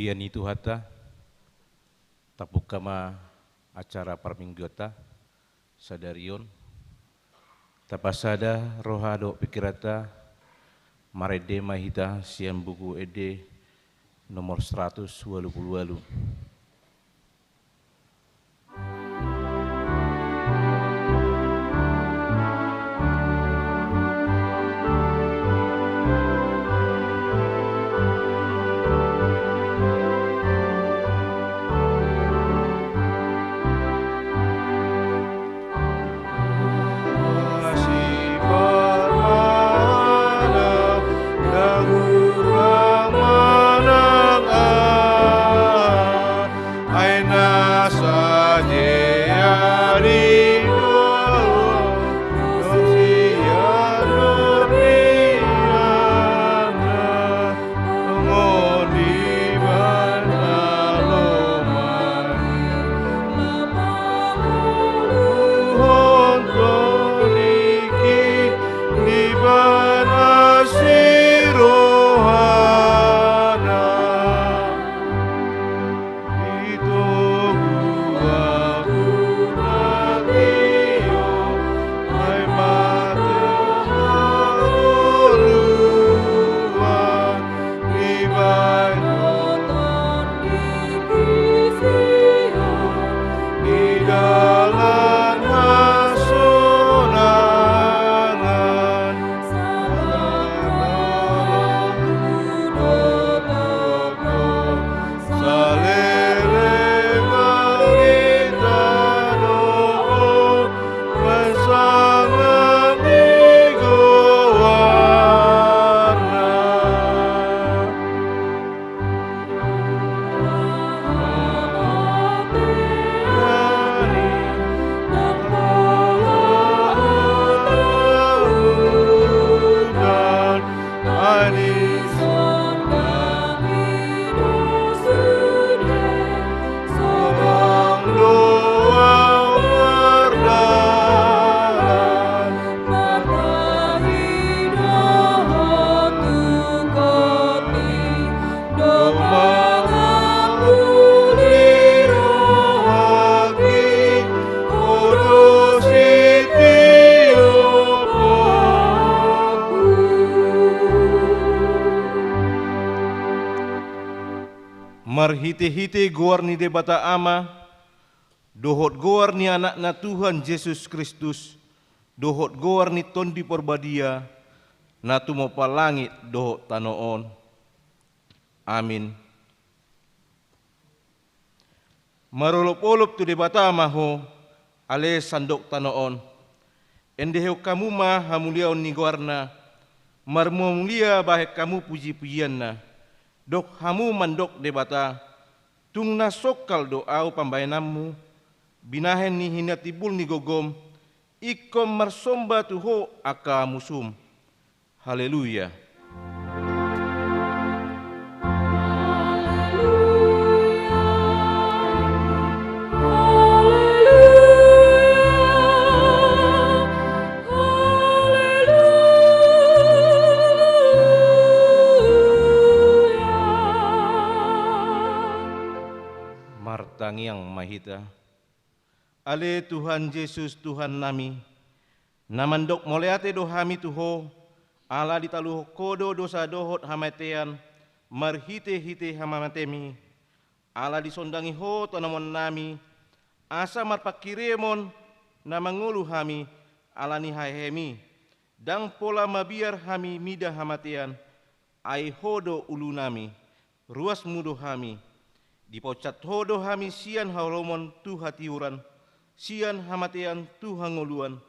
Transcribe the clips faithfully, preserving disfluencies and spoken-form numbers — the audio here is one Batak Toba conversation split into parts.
Ia ni Tuhanta, tapungka ma acara parmingguanta sadari on. Tapasada roha dohot pingkiranta, marende ma hita sian Buku Ende nomor seratus walu pulu walu. Marhitehite goar ni Debata Ama, dohot goar ni Anakna Tuhan Jesus Kristus, dohot goar ni Tondi Parbadia, na tumompa langit dohot tano on. Amin. Marolopolop tu Debata ma ho, ale sandok tano on. Endehon hamu ma hamuliaon ni goarna, marmuamulia bahen hamu pujipujianna. Dok hamu mandok Debata, tung na songkal do ahu pambahenanmu, binahen ni hinatimbul ni gogom, ingkon marsomba tu ho angka musum. Haleluya. Martangiang ma hita. Ale Tuhan Jesus, Tuhannami, na mandok mauliate do hami tu ho, ala ditaluhon ho do dosa dohot hamatean, marhitehite hamamatemi, ala disondangi ho tanomonNami, asa marpanghirimon na mangolu hami, ala ni hahehemi, ndang pola mabiar hami mida hamatean, ai ho do uluNami, ruasMu do hami. Dipauncat ho do hami sian haholomon tu hatiuron, sian hamatean tu hangoluan.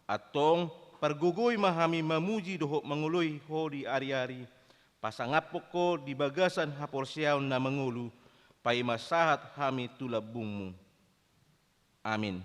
Antong pargogoi ma hami mamuji dohot mangoloi ho di ariari, pasangaphon ho di bagasan haporseaon na mangolu, paima sahat hami tu lambungMu. Amin.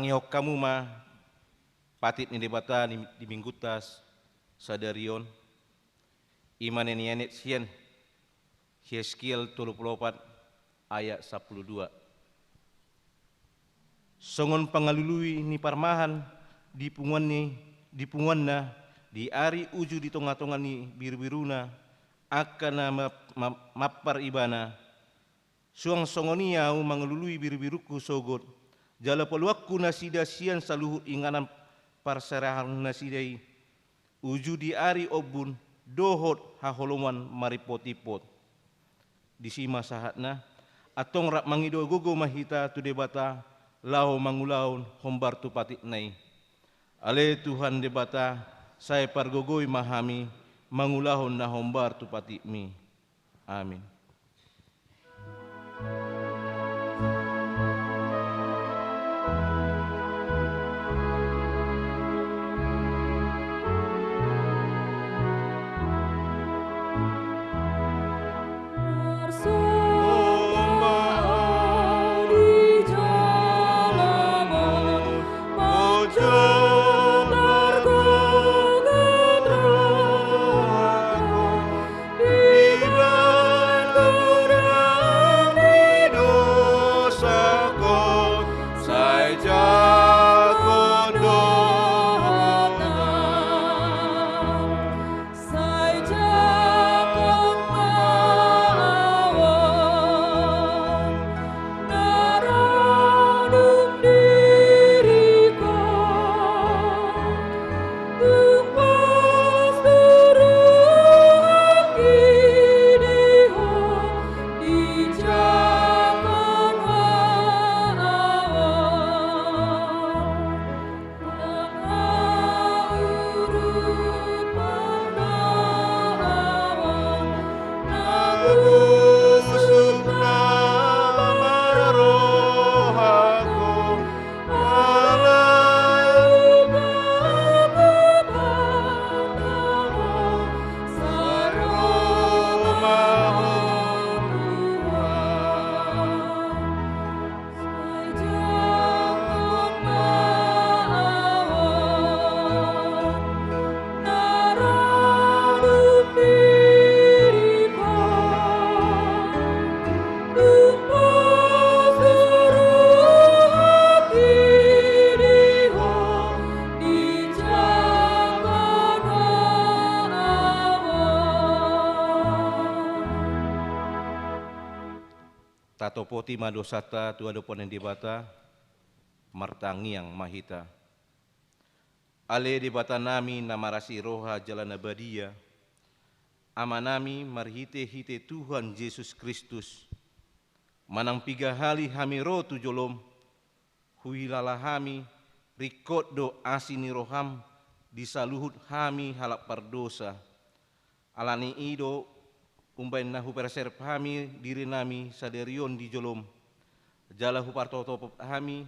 Tangihon hamu ma patik ni Debata di, di Minggunta sadari on, i ma na nienet sian Hesekiel tolu pulu opat ayat sampulu dua. Songon pangalului ni parmahan di punguan ni, di punguanna, di ari uju di tongatonga ni birubiruna, angka na ma-, ma-, mampar ibana, suang songon i ahu mangalului birubirungku sogot, jala paluangku nasida sian saluhut inganan parserahan nasida i, uju di ari ombun dohot haholoman maripotimpot. Disi ma sahatna, antong rap mangido gogo ma hita tu Debata, laho mangulahon hombar tu patikna i. Ale Tuhan Debata, sai pargogoi ma hami, mangulahon na hombar tu patikmi. Amin. Tatopoti ma dosanta tu adopan ni Debata, martangiang ma hita. Ale Debatanami na marasi roha jala na badia, Amanami marhitehite Tuhan Jesus Kristus, manang piga hali hami ro tu jolom, huhilala hami, ringkot do asi ni roham di saluhut hami halak pardosa. Ala ni i do, umbahen na huperserep hami dirinami sadari on di jolom, jala hupartotopot hami,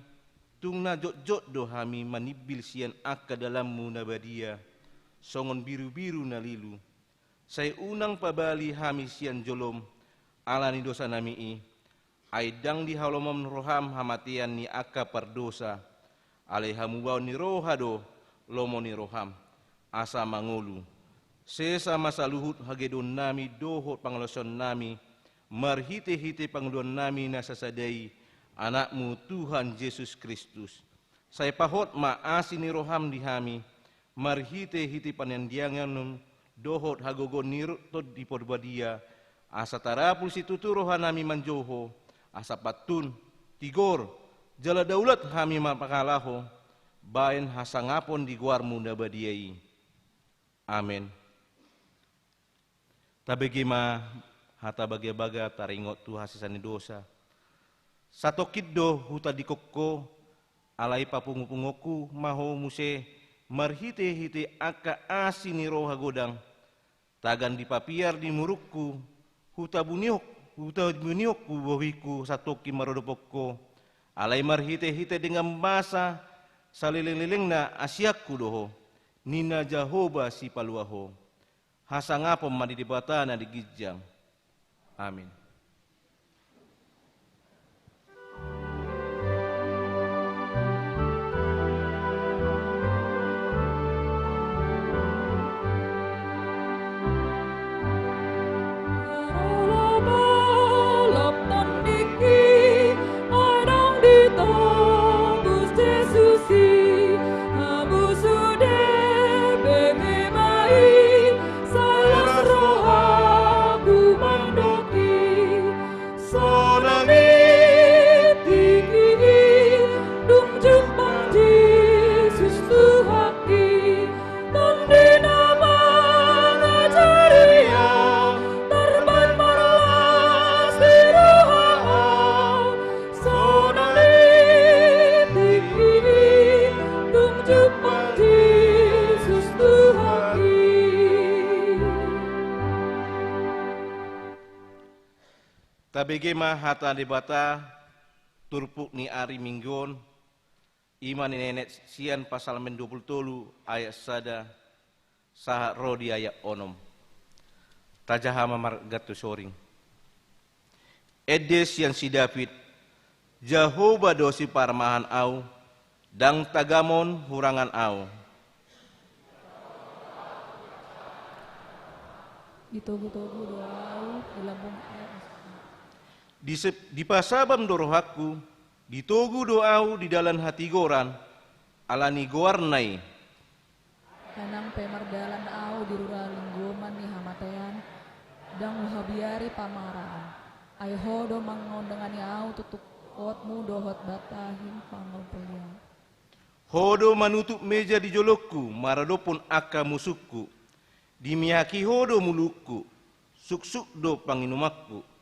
tung na jotjot do hami manimbil sian angka dalanmu na badia, songon birubiru na lilu. Sai unang pabali hami sian jolom, ala ni dosanami i, ai ndang di halomoan roham hamatean ni angka pardosa, alai hamubaon ni roha do lomo ni roham, asa mangolu. Sesa ma saluhut hagedonnami dohot pangalaosionnami, marhitehite panguluannami na sasada i, Anakmu Tuhan Jesus Kristus. Sai pahot ma asi ni roham di hami, marhitehite panandiangan dohot hagogoon ni Tondi Parbadia, asa tarapul situtu rohanami manjou Ho, asa pantun, tigor, jala daulat hami mangalaho, bahen hasangapon di goarmu na badia i. Amen. Tabege ma hata bagabaga taringot tu hasesaan ni dosa. Satongkin do hutandikon Ho, alai papungupunguonku ma Ho muse marhitehite angka asi ni roha godang. Tagan dipapiar di murukku, hutabunihon, hutabunihon bohingku satongkin maradophon Ho. Alai marhitehite denggan basa salelenglelengna asianku do Ho, ninna Jahowa Sipalua Ho. Hasangapon ma di Debata na di ginjang. Amin. Tabege ma hata Debata, turpuk ni ari Minggu on, i ma na nienet sian Psalmen dua pulu tolu ayat sada, sahat ro di ayat onom. Tajaha ma marganti soring. Ende sian si David, Jahowa do siparmahan au, ndang tagamon hurangan au. Ditogu-togu do au di lambung aek. Di se-, dipasabam do rohangku, ditogu do au di dalan hatigoran, ala ni goarna i. Ai nang pe mardalan au di rura linggoman ni hamatean, ndang huhabiari pamaraan. Ai Ho do mangondangani au tu tungkotmu dohot bantahi pangalupalian. Ho do manutup meja di jolongku maradophon angka musungku. Dimiaki Ho do mulungku, suksuk do panginumanku.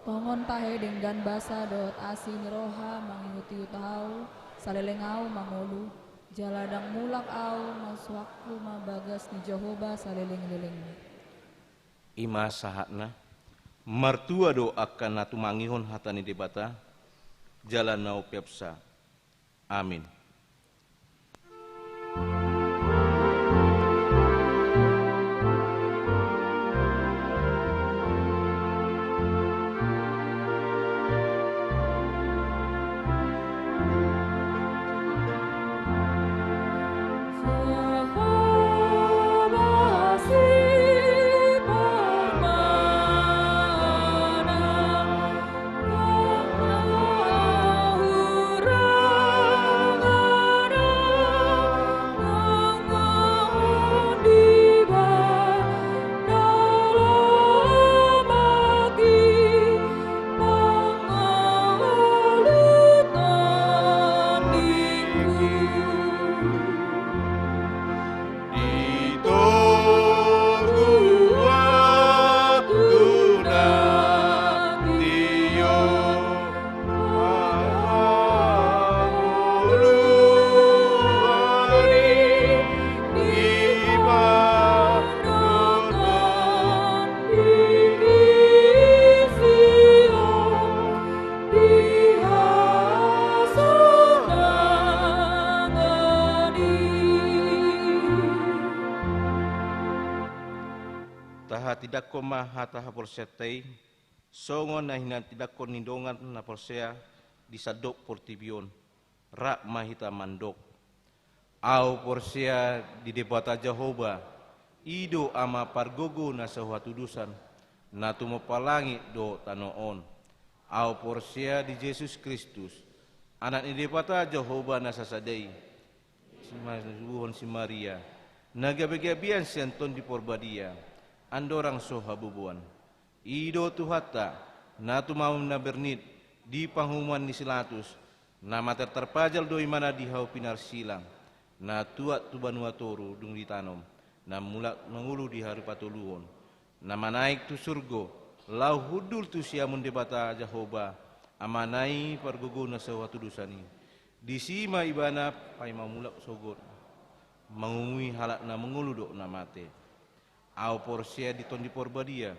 Tongon tahe denggan basa dohot asi ni roha mangihut-ihut au, saleleng au mangolu, jala ndang mulak au, masuakku ma bagas ni Jahowa saleleng-lelengna. I ma sahatna, martua do angka na tumangihon hata ni Debata, jala na umpeopsa. Amin. Tahatindangkon ma hata haporseaonta i, songon na hinatindangkon ni dongan na porsea di sandok portibi on, rap ma hita mandok. Au porsea di Debata Jahowa, i do Ama pargogo na so hatudosan, na tumompa langit dohot tano on. Au porsea di Jesus Kristus, Anak ni Debata Jahowa na sasada i, simarsubuhon si Maria, na gabe-gabean sian Tondi Porbadia, andorang so haboboan. I do Tuhanta, na tumamam na bernit di panguhuman ni si Latus, na mater tarpajal do ibana di hau pinarsilang, na tuat tu banua toru dung ditanom, na mulak mangolu di ari patoluhon, na manaek tu surgo, laho hundul tu siamun Debata Jahowa, Amana i pargogo na so hatudosan i. Disi ma ibana paima mulak sogot, mangumui halak na mangolu dohot na mate. Au porsea di Tondi Porbadia.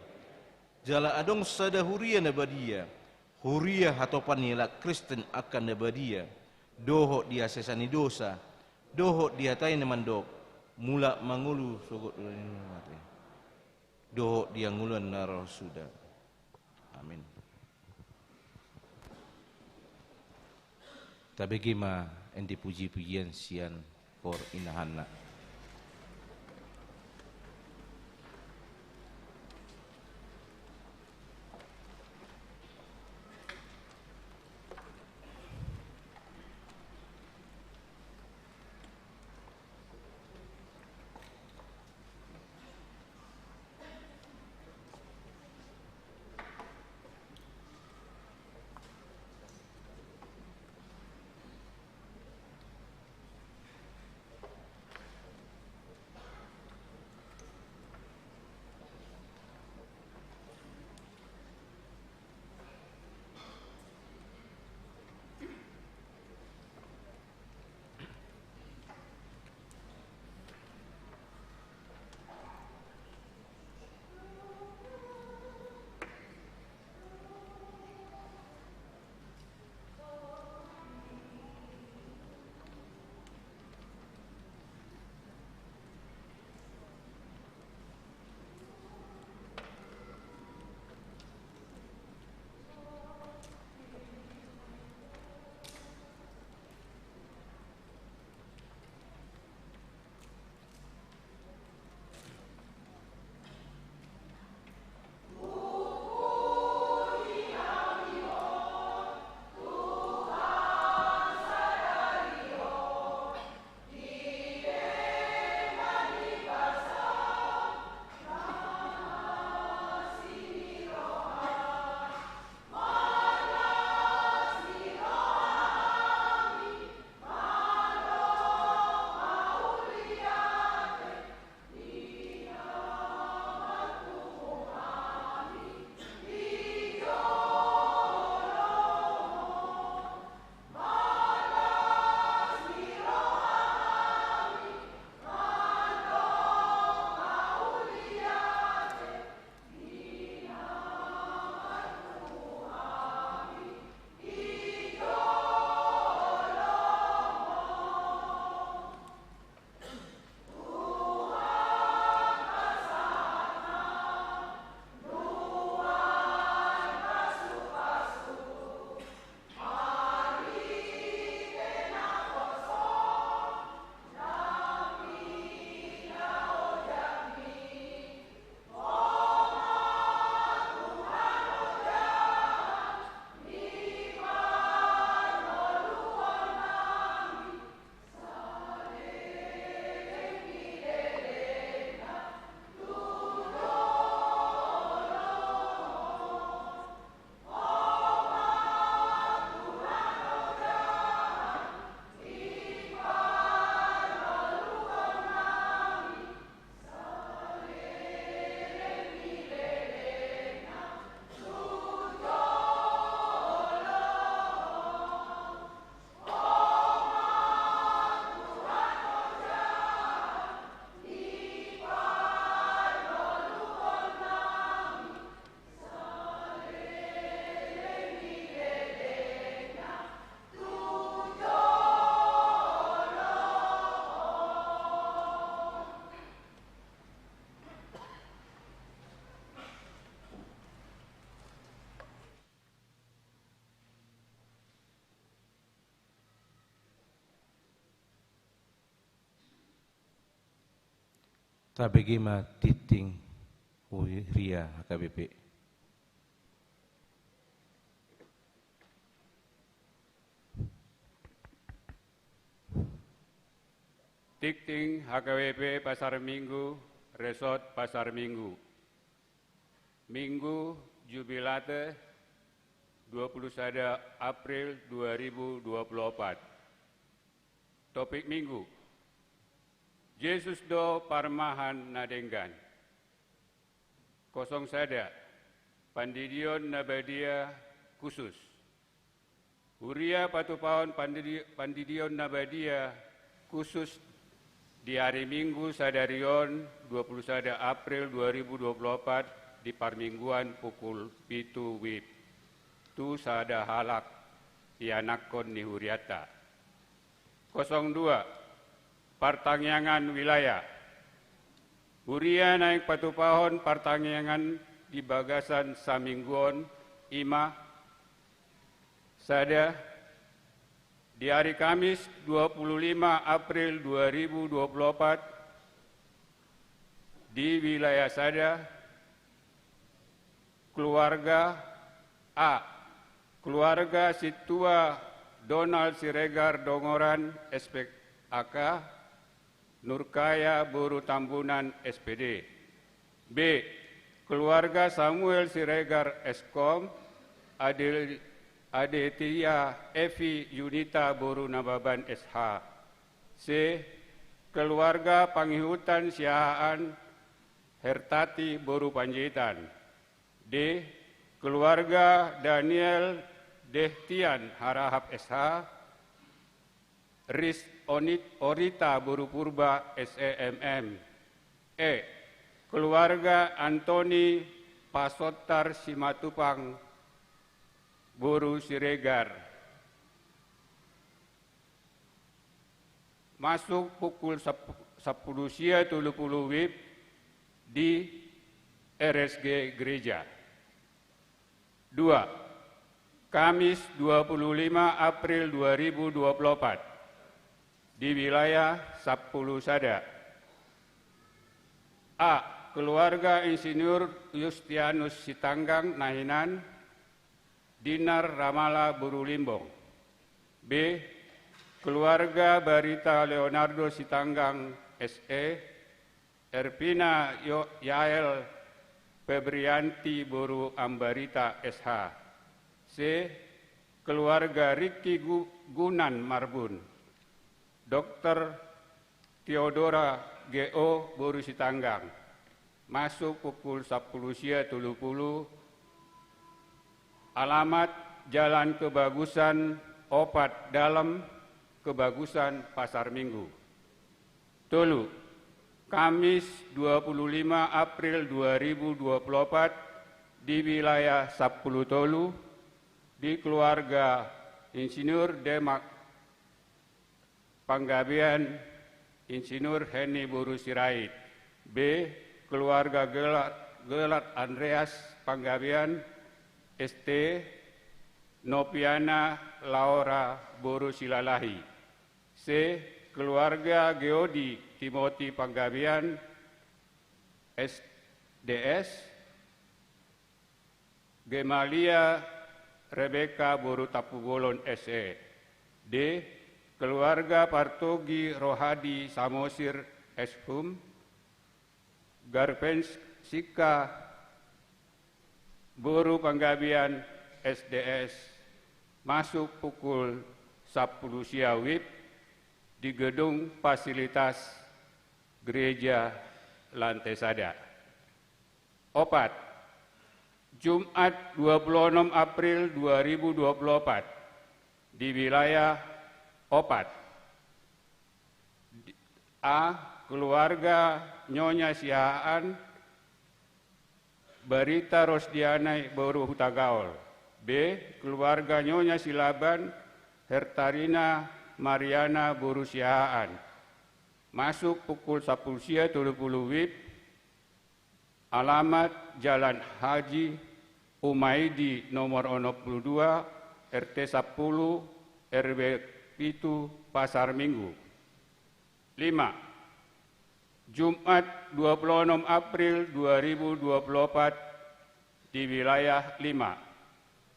Jala adong sada huria na badia, huria hatopan ni halak Kristen angka na badia, dohot di hasesaan ni dosa, dohot di hata i na mandok, mulak mangolu sogot na mate, dohot di hangoluan na ro suda. Amin. Tabege ma ende puji-pujian sian koor Inna Hanna. Tabege ma tingting huria H K B P. Tingting H K B P Pasar Minggu, Resort Pasar Minggu. Minggu Jubilate, dua puluh sada April dua ribu dua puluh opat. Topik Minggu: Jesus do parmahan na denggan. Kosong sada, Pandidion na badia khusus. Huria patupahon pandidi-, pandidion na badia khusus di ari Minggu sadari on, dua puluh sada April dua ribu dua puluh opat, di parmingguan pukul pitu wib, tu sada halak ianakhon ni hurianta. Kosong dua, partangiangan wilayah. Huria naeng patupahon partangiangan di bagasan saminggu on, i ma: sada, di ari Kamis dua puluh lima April dua ribu dua puluh opat, di wilayah sada, keluarga: A, keluarga Sintua Donald Siregar Dongoran, S P A K, Nurkaya boru Tambunan, S P D. B, keluarga Samuel Siregar, S Kom, Adel-, Adetia Evi Yunita boru Nababan, S H. C, keluarga Pangihutan Siahaan, Hertati boru Panjaitan. D, keluarga Daniel Dehtian Harahap, S H, Ris Onit-, Orita boru Purba, S E M M. E, keluarga Antoni Pasontar Simatupang boru Siregar. Masuk pukul sap-, sampulu sia tolu pulu wib di R S G Gereja. Dua, Kamis dua puluh lima April dua ribu dua puluh opat, di wilayah sampulu sada. A, keluarga Insinyur Yustianus Sitanggang na hinan, Dinar Ramala boru Limbong. B, keluarga Barita Leonardo Sitanggang, S E, Ervina Yo-, Yael Febrianti boru Ambarita, S H. C, keluarga Riki Gu-, Gunan Marbun. Dokter Theodora G O boru Sitanggang. Masuk pukul sampulu sia tolu pulu. Alamat Jalan Kebagusan opat Dalem, Kebagusan, Pasar Minggu. Tolu, Kamis dua puluh lima April dua ribu dua puluh opat, di wilayah sampulu tolu, di keluarga Insinyur Demak Panggabean, Insinyur Henny boru Sirait. B, keluarga Gelat, Gelat Andreas Panggabean, S T, Noviana Laura boru Silalahi. C, keluarga Geodi Timothy Panggabean, S D S, Gemalia Rebeka boru Tampubolon, S E. D, keluarga Partogi Rohadi Samosir, S Hum, Garvens Sika boru Panggabean, S D S, masuk pukul sampulu sia wib di gedung fasilitas gereja lantai sada. Opat, Jumat dua puluh onom April dua ribu dua puluh opat, di wilayah opat. A, keluarga Nyonya Siahaan, Barita Rosdiana boru Hutagaol. B, keluarga Nyonya Silaban, Hertarina Mariana boru Siahaan. Masuk pukul sampulu sia tolu pulu wib. Alamat Jalan Haji Umaidi nomor onom pulu dua, R T sampulu, R W pitu, Pasar Minggu. Lima, Jumat, dua puluh enam April dua ribu dua puluh empat, di wilayah lima,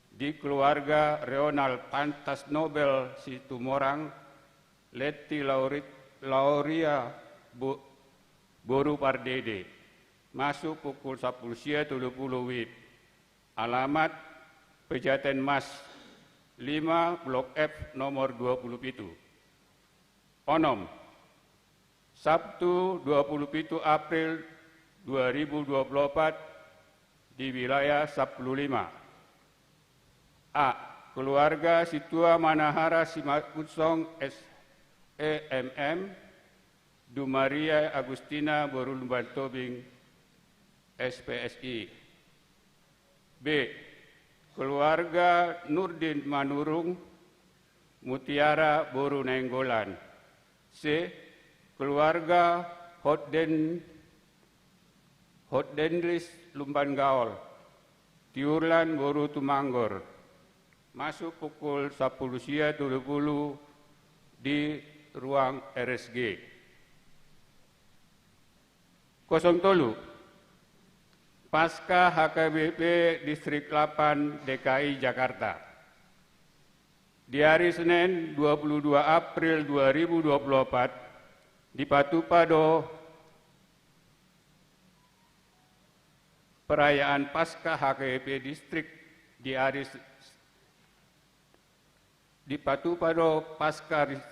di keluarga Reonald Pantas Nobel Situmorang, Leti Laurit-, Lauria Bo-, Boru Pardede, masuk pukul sampulu sia tolu pulu WIB. Alamat Pejaten Mas lima, Blok F, nomor dua pulu pitu. Onom, Sabtu, dua pulu pitu April dua ribu dua puluh empat, di wilayah sampulu lima. A. Keluarga Situa Manahara Simangunsong, S E M M, Dumaria Agustina Boru Lumban Tobing, S P S I. B. Keluarga Nurdin Manurung, Mutiara Boru Nainggolan. C. Keluarga Hotden-, Hotdenris Lumban Gaol, Tiurlan Boru Tumanggor. Masuk pukul sampulu sia tolu pulu di ruang R S G. Kosong tolu, Pasca H K B P Distrik delapan D K I Jakarta. Di hari Senin, dua puluh dua April dua ribu dua puluh empat, dipatupa do perayaan Pasca H K B P Distrik di hari Se-, dipatupa do Pasca Ri-,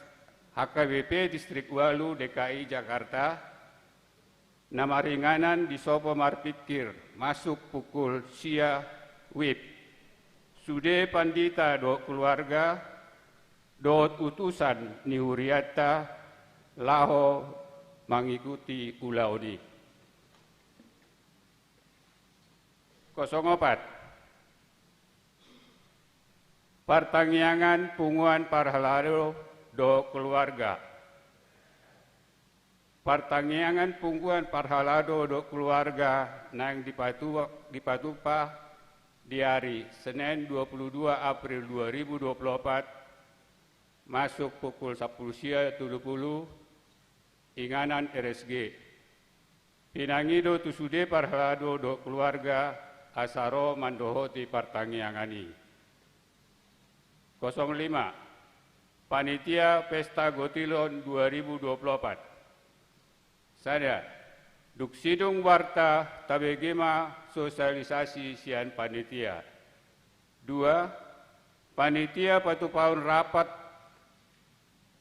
H K B P Distrik ualu D K I Jakarta, na maringanan di Sopo Marpingkir, masuk pukul sia WIB. Sude pandita dohot keluarga, dohot utusan ni hurianta laho mangikuti ulaon i. Kosong opat. Partangiangan Punguan Parhalado dohot keluarga. Partangiangan Punguan Parhalado dohot keluarga naeng dipatu-, dipatupa di ari Senen dua pulu dua April dua ribu dua pulu opat, masuk pukul sampulu sia tolu pulu, inganan R S G. Pinangido tu sude parhalado dohot keluarga asa ro mandohoti partangiangan i. Kosong lima. Panitia Pesta Gotilon dua ribu dua pulu opat. Sada. Dung sidung warta tabege ma sosialisasi sian panitia. Dua. Panitia patupaon rapat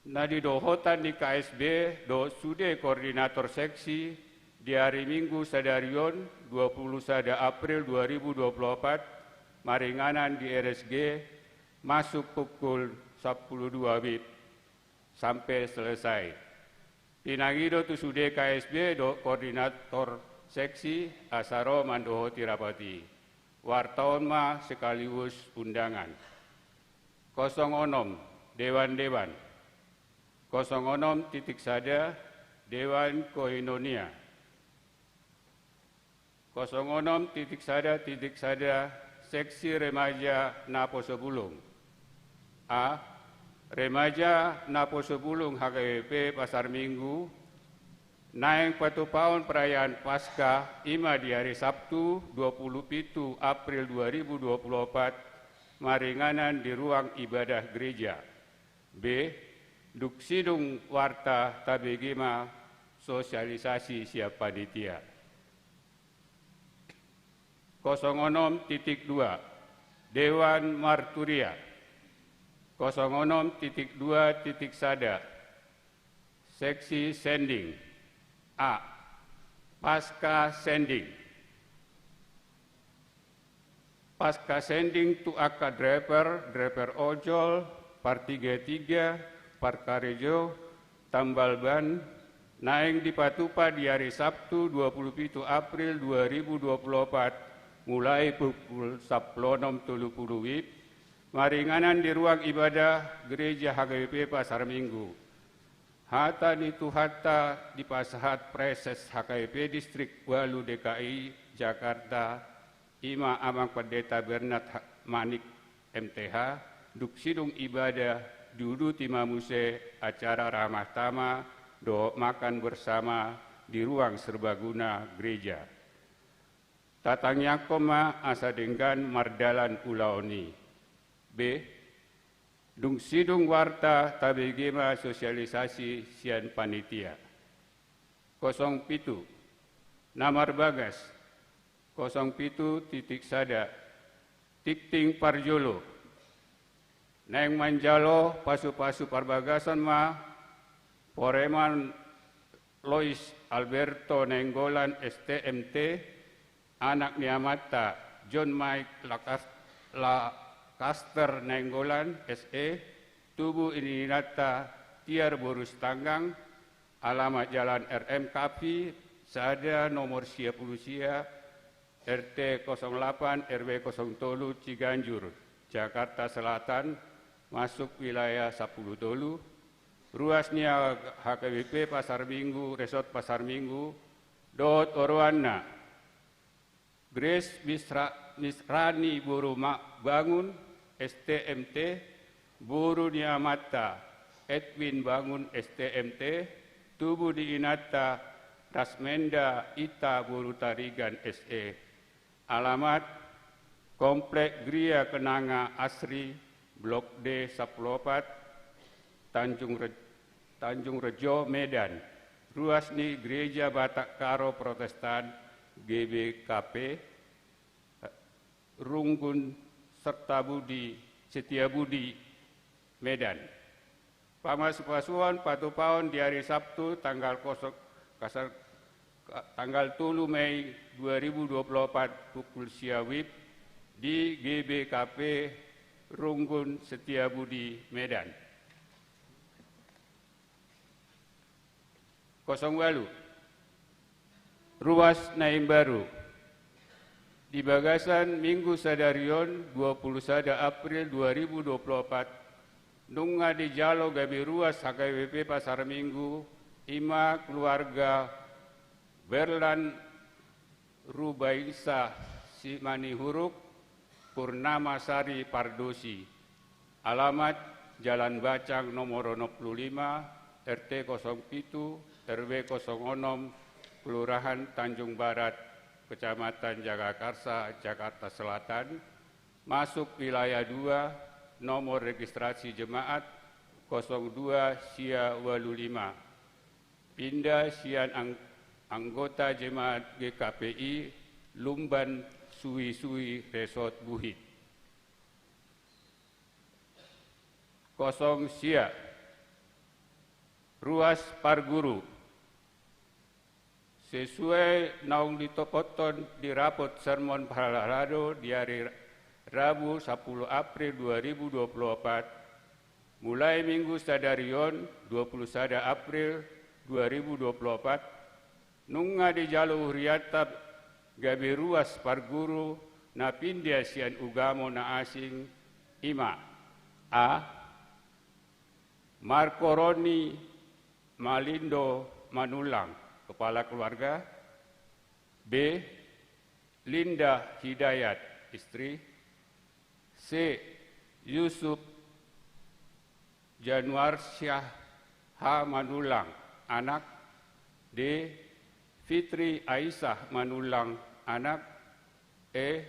na didohotan ni K S B dohot sude koordinator seksi di ari Minggu sadari on, dua pulu sada April dua ribu dua pulu opat, maringanan di R S G, masuk pukul sampulu dua WIB sampe selesai. Pinangido tu sude K S B dohot koordinator seksi asa ro mandohoti rapat i. Warta on ma sekaligus undangan. Kosong onom, dewan-dewan. Kosong onom titik sada, Dewan Koinonia. Kosong onom titik sada titik sada, Seksi Remaja Naposobulung. A. Remaja Naposobulung H K B P Pasar Minggu naeng patupaon perayaan Paskah, i ma di ari Sabtu, dua pulu pitu April dua ribu dua pulu opat, maringanan di ruang ibadah gereja. B. Dung sidung warta tabege ma sosialisasi sian panitia. Kosong onom titik dua, Dewan Marturia. Kosong onom titik dua titik sada, Seksi Sending. A. Pasca Sending. Pasca Sending tu angka driver, driver ojol, partiga-tiga, parkarejo, tambal ban, naeng dipatupa di ari Sabtu, dua pulu pitu April dua ribu dua pulu opat, mulai pukul sampulu onom tolu pulu WIB, maringanan di ruang ibadah Gereja H K B P Pasar Minggu. Hata ni Tuhanta dipasahat Praeses H K B P Distrik ualu D K I Jakarta, i ma Amang Pendeta Bernard Ha-, Manik, M T H, dung sidung ibadah, diuduti ma muse acara ramah tamah dohot makan bersama di ruang serbaguna gereja. Tatangiangkon ma asa denggan mardalan ulaon i. B. Dung sidung warta tabege ma sosialisasi sian panitia. Kosong pitu. Na marbagas. Kosong pitu titik sada. Tingting parjolo. Naeng manjalo pasupasu parbagason ma Pareman Lois Alberto Nainggolan, S T, M T, anak ni amanta John Mike Lakas-, Lakaster Nainggolan, S E, tubu ni inanta Tiar boru Sitanggang, alamat Jalan R M Kapi sada, nomor sia pulu sia, R T kosong lapan, R W kosong tolu, Ciganjur, Jakarta Selatan, masuk wilayah sapulu tolu, ruas ni H K B P Pasar Minggu, Resort Pasar Minggu, dohot oroanna. Grace Misra-, Misrani boru Ma-, Bangun, S T, M T, boru ni amanta Edwin Bangun, S T, M T, tubu ni inanta Rasmenda Ita boru Tarigan, S E. Alamat: Komplek Gria Kenanga Asri, Blok D sapulu opat, Tanjung Re-, Tanjung Rejo, Medan. Ruas ni Gereja Batak Karo Protestan, G B K P, Runggun Sertabudi, Setiabudi, Medan. Pamasupasuon patupaon di ari Sabtu tanggal kosong, kasar, ka-, tanggal tolu Mei dua ribu dua puluh opat pukul sia wib di G B K P Runggun Setiabudi, Medan. Kosong ualu. Ruas na imbaru. Di bagasan Minggu sadari on, dua puluh sada April dua ribu dua puluh opat, nunga dijalo gabe ruas H K B P Pasar Minggu, i ma keluarga Berlan Rubainsa Simanihuruk, Purnama Sari Pardosi. Alamat: Jalan Bacang nomor onom pulu lima, R T kosong pitu, R W kosong onom, Kelurahan Tanjung Barat, Kecamatan Jagakarsa, Jakarta Selatan, masuk wilayah dua, nomor registrasi jemaat kosong dua sia ualu lima. Pinda sian ang-, anggota jemaat G K P I Lumban Suisui Resort Buhit. Kosong sia. Ruas parguru. Sesuai naung ditopothon di rapot sermon parhalado di ari Rabu sapuluh April dua ribu dua puluh opat, mulai Minggu sadari on, dua puluh sada April dua ribu dua puluh opat, nunga dijalo hurianta gabe ruas parguru na pinda sian ugamo na asing, i ma: A. Marco Roni Malindo Manullang, kepala keluarga. B. Linda Hidayat, istri. C. Yusuf Januarsyah H. Manullang, anak. D. Fitri Aisyah Manullang, anak. E.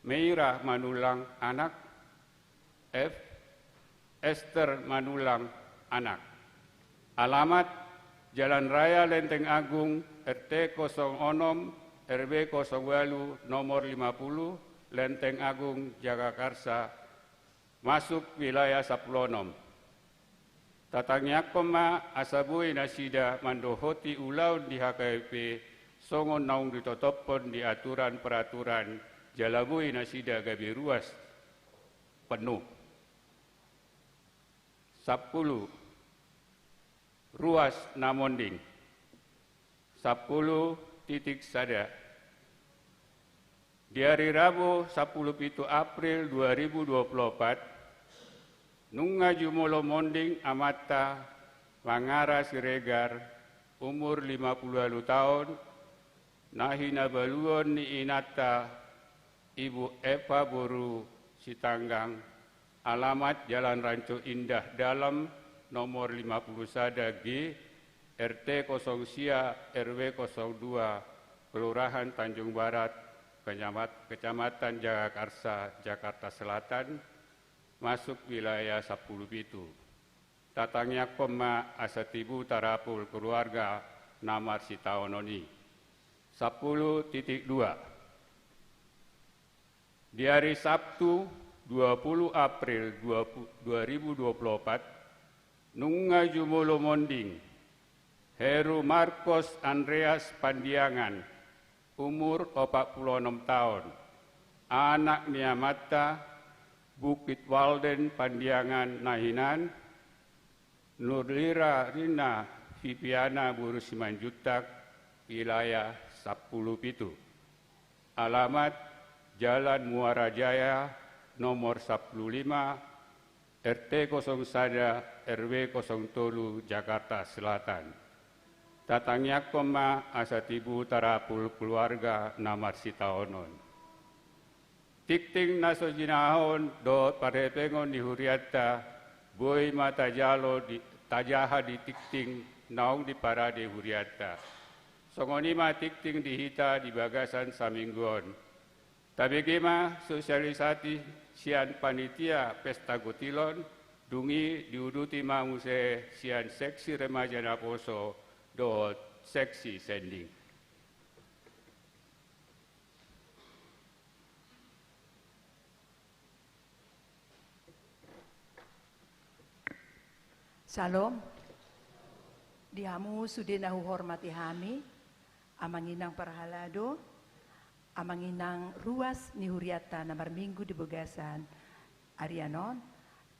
Meira Manullang, anak. F. Ester Manullang, anak. Alamat: Jalan Raya Lenteng Agung, R T kosong onom, R W kosong ualu, nomor lima puluh, Lenteng Agung, Jagakarsa, masuk wilayah sapuluh onom. Tatangiangkon ma asa boi nasida mandohoti ulaon di H K B P songon naung ditotophon di aturan peraturan, jala boi nasida gabe ruas penuh. Sampulu. Ruas na monding. Sampulu titik sada. Di ari Rabu sapuluh pitu April dua ribu dua puluh opat, nunga jumolo monding amanta Mangara Siregar, umur lima puluh ualu taon, na hinabaluon ni inanta Ibu Eva boru Sitanggang, alamat Jalan Ranco Indah Dalam, nomor lima puluh sada G, R T kosong sia, R W kosong dua, Kelurahan Tanjung Barat, Kenyamat-, Kecamatan Jagakarsa, Jakarta Selatan, masuk wilayah sampulu pitu. Tatangiangkon ma asa tibu tarapul keluarga na marsitaonon i. Sampulu titik dua. Di hari Sabtu, dua puluh April dua ribu dua puluh opat, nunga jumolo monding Heru Marcos Andreas Pandiangan, umur opat puluh onom taon, anak ni amanta Bukit Walden Pandiangan na hinan, Nurlira Rina Viviana boru Simanjuntak, wilayah sampulu pitu. Alamat Jalan Muara Jaya nomor sampulu lima, R T kosong sada, R W kosong tolu, Jakarta Selatan. Tatangiangkon ma asa tibu tarapul keluarga na marsitaonon. Tingting na so jinahahon dohot parhepengon ni hurianta, boi ma tajalo di, tajaha di tingting naung diparade hurianta. Songon i ma tingting di hita di bagasan saminggu on. Tabege ma sosialisasi sian panitia Pesta Gotilon, dung i diuduti ma muse sian seksi remaja naposo dohot seksi sending. Syalom. Di hamu sude na huhormati hami, Amang Inang parhalado, Amang Inang ruas ni hurianta na marminggu di bagasan arian on,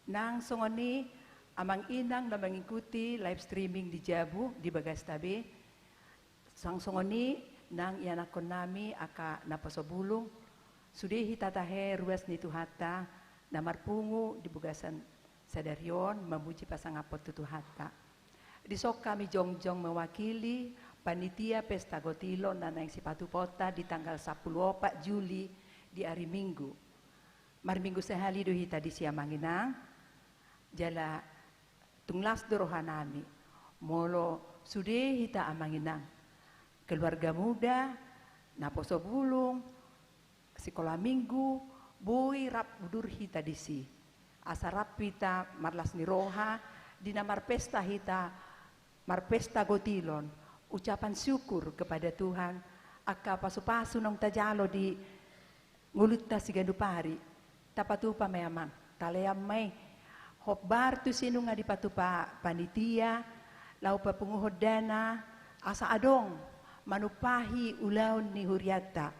nang songon i Amang Inang na mengikuti live streaming di jabu di bagasta be, sang songon i nang ianakkonnami angka naposo bulung, sude hita tahe ruas ni Tuhanta na marpungu di bagasan sadari on mamuji pasangaphon tu Tuhanta. Dison hami jongjong mewakili panitia Pesta Gotilon na naeng sipatupaonta di tanggal sampulu opat Juli di ari Minggu. Marminggu sahali do hita disi Amang Inang, jala tung las do rohanami molo sude hita Amang Inang, keluarga muda, naposo bulung, sikola minggu, boi rap udur hita disi. Asa rap hita marlas ni roha di na marpesta hita, marpesta Gotilon, ucapan syukur kepada Tuhan, angka pasupasu naung tajalo di ngolunta siganup ari. Tapatupa ma i Amang, talean ma i. Hombar tusi nunga dipatupa panitia laho papunguhon dana asa adong manumpahi ulaon ni hurianta,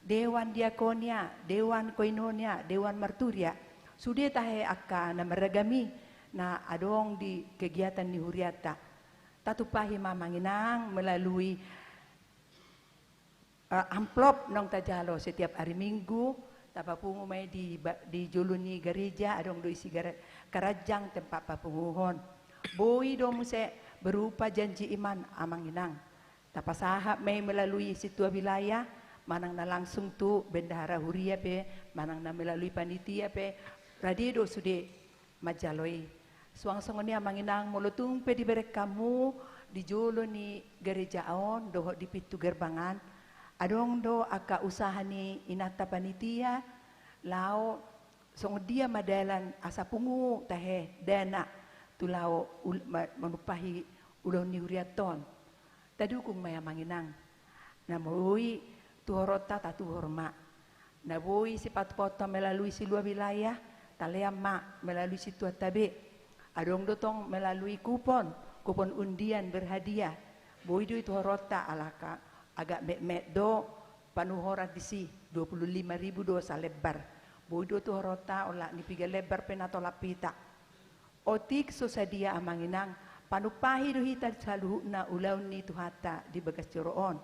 dewan diakonia, dewan koinonia, dewan marturia, sude tahe angka na maragam i na adong di kegiatan ni hurianta. Tatumpahi ma Amang Inang melalui eh, amplop naung tajalo setiap ari Minggu, tapapungu ma i di ba-, di jolo ni gareja, adong do isi gare-, karanjang tempat papunguhon. Boi do muse berupa janji iman Amang Inang. Tapasahat ma i melalui sintua wilayah, manang na langsung tu bendahara huria pe, manang na melalui panitia pe, rade do sude manjalo i. Suang songon i Amang Inang, molo tung pe dibereng hamu di jolo ni gareja on dohot di pintu gerbang an, adong do angka usaha ni inanta panitia, laho songon dia ma dalan asa pungu tahe dana tu laho ul-, ma-, manumpahi ulaon ni hurianta on. Tadukung ma i Amang Inang. Na boi tuhoronta tatuhor ma. Na boi sipatupaonta melalui sintua wilayah, talean ma melalui sintuanta be. Adong do tong melalui kupon, kupon undian berhadiah. Boi do i tuhoronta, alai agak metmet do panuhoran disi, dua puluh lima ribu do salembar. Boi do tuhoronta, olat ni piga lembar pe na tolap hita. Otik so sadia Amang Inang, panumpahi do hita saluhutna ulaon ni Tuhanta di bagas joro on.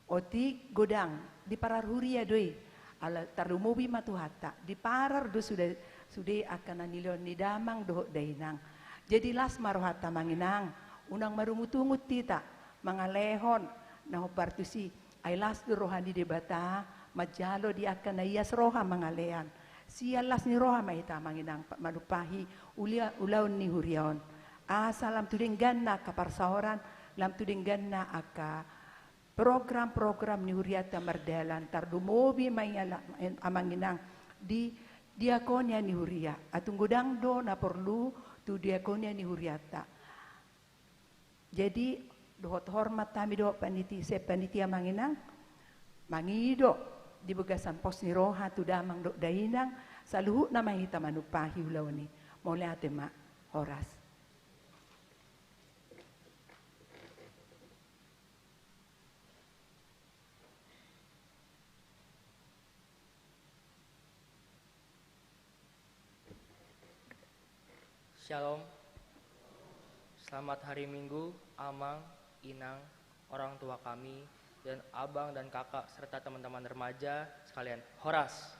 Otik godang, diparar huria do i, ala tarlumobi ma Tuhanta, diparar do suda, sude angka na nilehon ni damang dohot dainang. Jadi las ma rohanta Amang Inang, unang marungutungut hita mangalehon na hombar tusi, ai las do roha ni Debata manjalo di angka na ias roha mangalean. Sian las ni roha ma hita Amang Inang pa-, manumpahi ulia-, ulaon ni huria on. Asa lam tu dengganna angka parsaoran, lam tu dengganna angka program-program ni huriata mardalan, tarlumobi ma i ala-, amang inang di diakonia ni huria. Ai tung godang do na porlu tu diakonia ni huriata. Jadi, dohot hormat hami dohot paniti-, sian panitia, amang inang, mangido di bagasan pos ni roha tu damang dohot dainang, saluhutna ma hita manumpahi ulaon i. Mauliate ma, horas. Shalom. Selamat hari Minggu, amang, inang, orang tua kami, dan abang dan kakak, serta teman-teman remaja sekalian. Horas.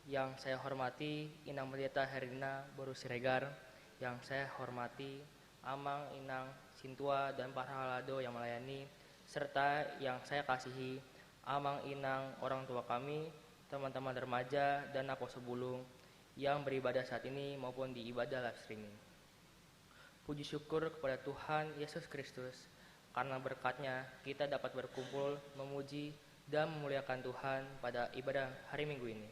Yang saya hormati Inang Pendeta Herlina boru Siregar, yang saya hormati Amang Inang Sintua dan para halado yang melayani, serta yang saya kasihi Amang Inang orang tua kami, teman-teman remaja dan Naposobulung yang beribadah saat ini maupun di ibadah live streaming. Puji syukur kepada Tuhan Yesus Kristus, karena berkat-Nya kita dapat berkumpul memuji dan memuliakan Tuhan pada ibadah hari Minggu ini.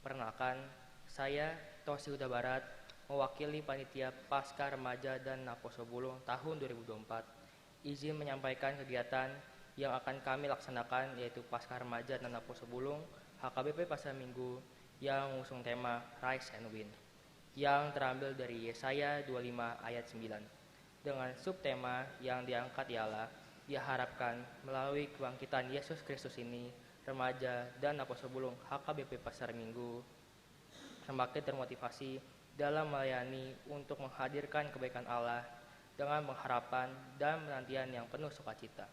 Perkenalkan, saya Tosi Huta Barat, mewakili Panitia Paskah Remaja dan Naposobulung tahun dua ribu dua puluh empat. Izin menyampaikan kegiatan yang akan kami laksanakan, yaitu Paskah Remaja dan Naposobulung H K B P Pasar Minggu, yang mengusung tema Rise and Win, yang terambil dari Yesaya dua puluh lima ayat sembilan, dengan subtema yang diangkat ialah diharapkan melalui kebangkitan Yesus Kristus ini, remaja dan Naposobulung H K B P Pasar Minggu semakin termotivasi dalam melayani untuk menghadirkan kebaikan Allah dengan pengharapan dan penantian yang penuh sukacita.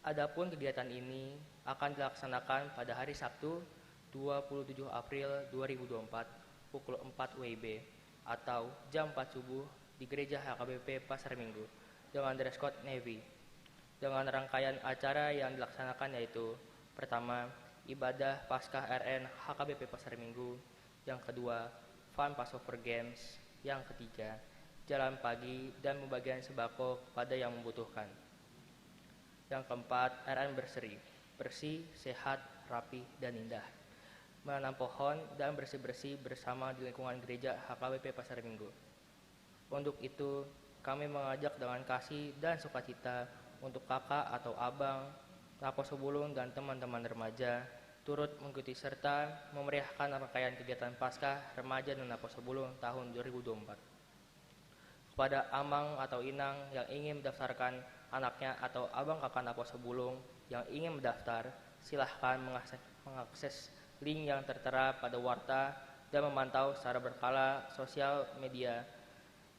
Adapun kegiatan ini akan dilaksanakan pada hari Sabtu, dua puluh tujuh April dua ribu dua puluh empat, pukul empat W I B atau jam empat subuh di Gereja H K B P Pasar Minggu dengan dress code navy. Dengan rangkaian acara yang dilaksanakan, yaitu, pertama, ibadah Paskah R N H K B P Pasar Minggu, yang kedua, Fun Passover Games, yang ketiga, jalan pagi dan pembagian sembako kepada yang membutuhkan. Yang keempat, R N berseri, bersih, sehat, rapi, dan indah. Menanam pohon dan bersih-bersih bersama di lingkungan gereja H K B P Pasar Minggu. Untuk itu, kami mengajak dengan kasih dan sukacita untuk kakak atau abang, Naposobulung dan teman-teman remaja turut mengikuti serta memeriahkan rangkaian kegiatan Paskah Remaja dan Naposobulung tahun dua ribu dua puluh empat. Kepada amang atau inang yang ingin mendaftarkan anaknya atau abang kakak Naposobulung yang ingin mendaftar, silahkan mengakse-, mengakses link yang tertera pada warta dan memantau secara berkala sosial media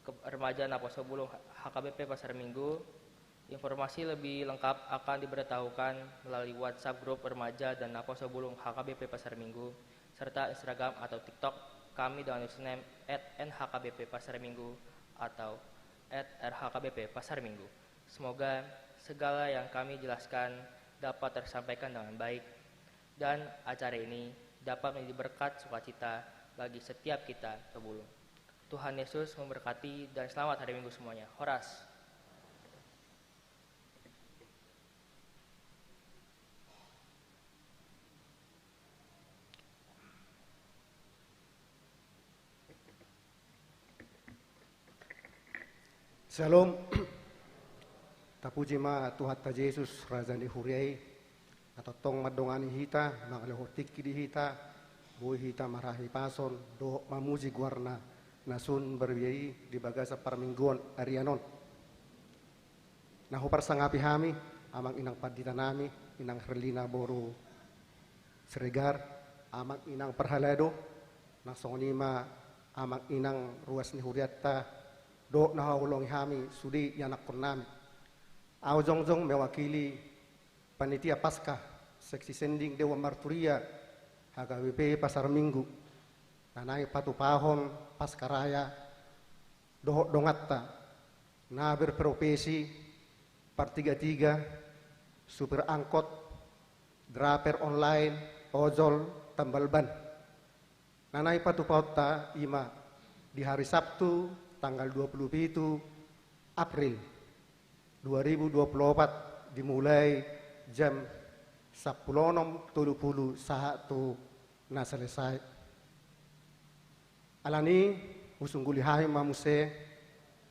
ke-, remaja Naposobulung H K B P Pasar Minggu. Informasi lebih lengkap akan diberitahukan melalui WhatsApp grup remaja dan Naposobulung H K B P Pasar Minggu, serta Instagram atau TikTok kami dengan username at N H K B P Pasar Minggu atau at R H K B P Pasar Minggu. Semoga segala yang kami jelaskan dapat tersampaikan dengan baik, dan acara ini dapat menjadi berkat sukacita bagi setiap kita, Tobulung. Tuhan Yesus memberkati dan selamat hari Minggu semuanya. Horas. Syalom. Tapuji ma Tuhanta Jesus, Raja ni huria i, na tongtong mandongani hita, mangalehon tingki di hita, boi hita marhahipason dohot mamuji goarna na sun marbia i di bagasan parmingguon arian on. Na huparsangapi hami, amang inang pandita nami, Inang Herlina boru Siregar, amang inang parhalado, na songon i ma amang inang ruas ni hurianta, dohot na huhaholongi hami sude ianakhon nami. Ahu jongjong mewakili Panitia Paskah, Seksi Sending Dewan Marturia, H K B P Pasar Minggu, na naeng patupahon Paskah Raya dohot donganta, na berprofesi partiga-tiga, supir angkot, driver online, ojol, tambal ban. Na naeng patupahonta i ma Di hari Sabtu, tanggal dua puluh pitu April dua ribu dua puluh opat, dimulai jam sampulu onom tolu pulu sahat tu na selesai. Alani, husungguli hami ma muse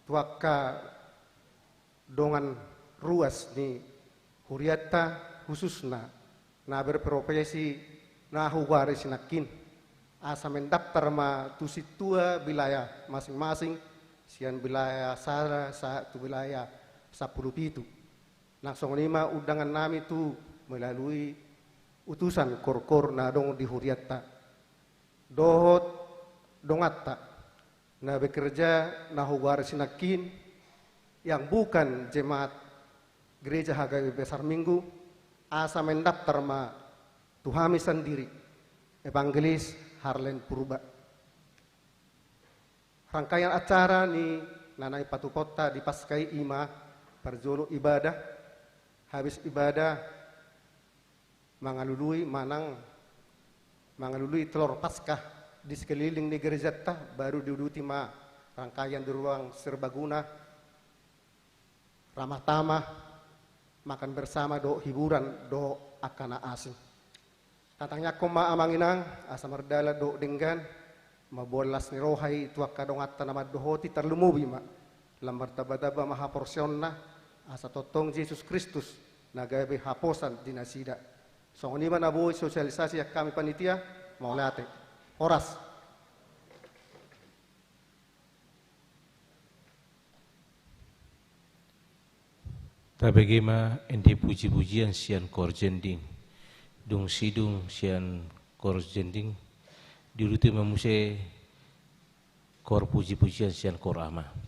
tu angka dongan ruas ni hurianta, khususna na berprofesi na hugoari sinangkin, asa mendaftar ma tu sintua wilayah masing-masing, sian wilayah sada sahat tu wilayah sampulu pitu. Nang songon i ma undangan nami tu melalui utusan korkor na adong di hurianta dohot donganta na bekerja na hugoari sinangkin, yang bukan jemaat Gereja H K B Pasar Minggu, asa mendaftar ma tu hami sandiri, Evangelis Harlen Purba. Rangkaian acara ni na naeng patupaonta di Paskah i ima parjolo ibadah, habis ibadah mangalului manang mangalului telor Paskah di sekeliling ni gerejanta, baru diuduti ma rangkaian di ruang serbaguna, ramah tamah, makan bersama dohot hiburan dohot angka na asing. Tatangiangkon ma amang inang asa mardalan dohot denggan, mamboan las ni roha i tu angka donganta na mandohoti, tarlumobi ma lam martambatamba ma haporseaonna, asa tongtong Jesus Kristus na gabe haposan di nasida. Songon i ma na boi sosialisasi sian hami panitia, mauliate. Horas. Tabege ma ende puji-pujian sian koor jending. Dung sidung sian koor jending, diuduti ma muse koor puji-pujian sian koor ama.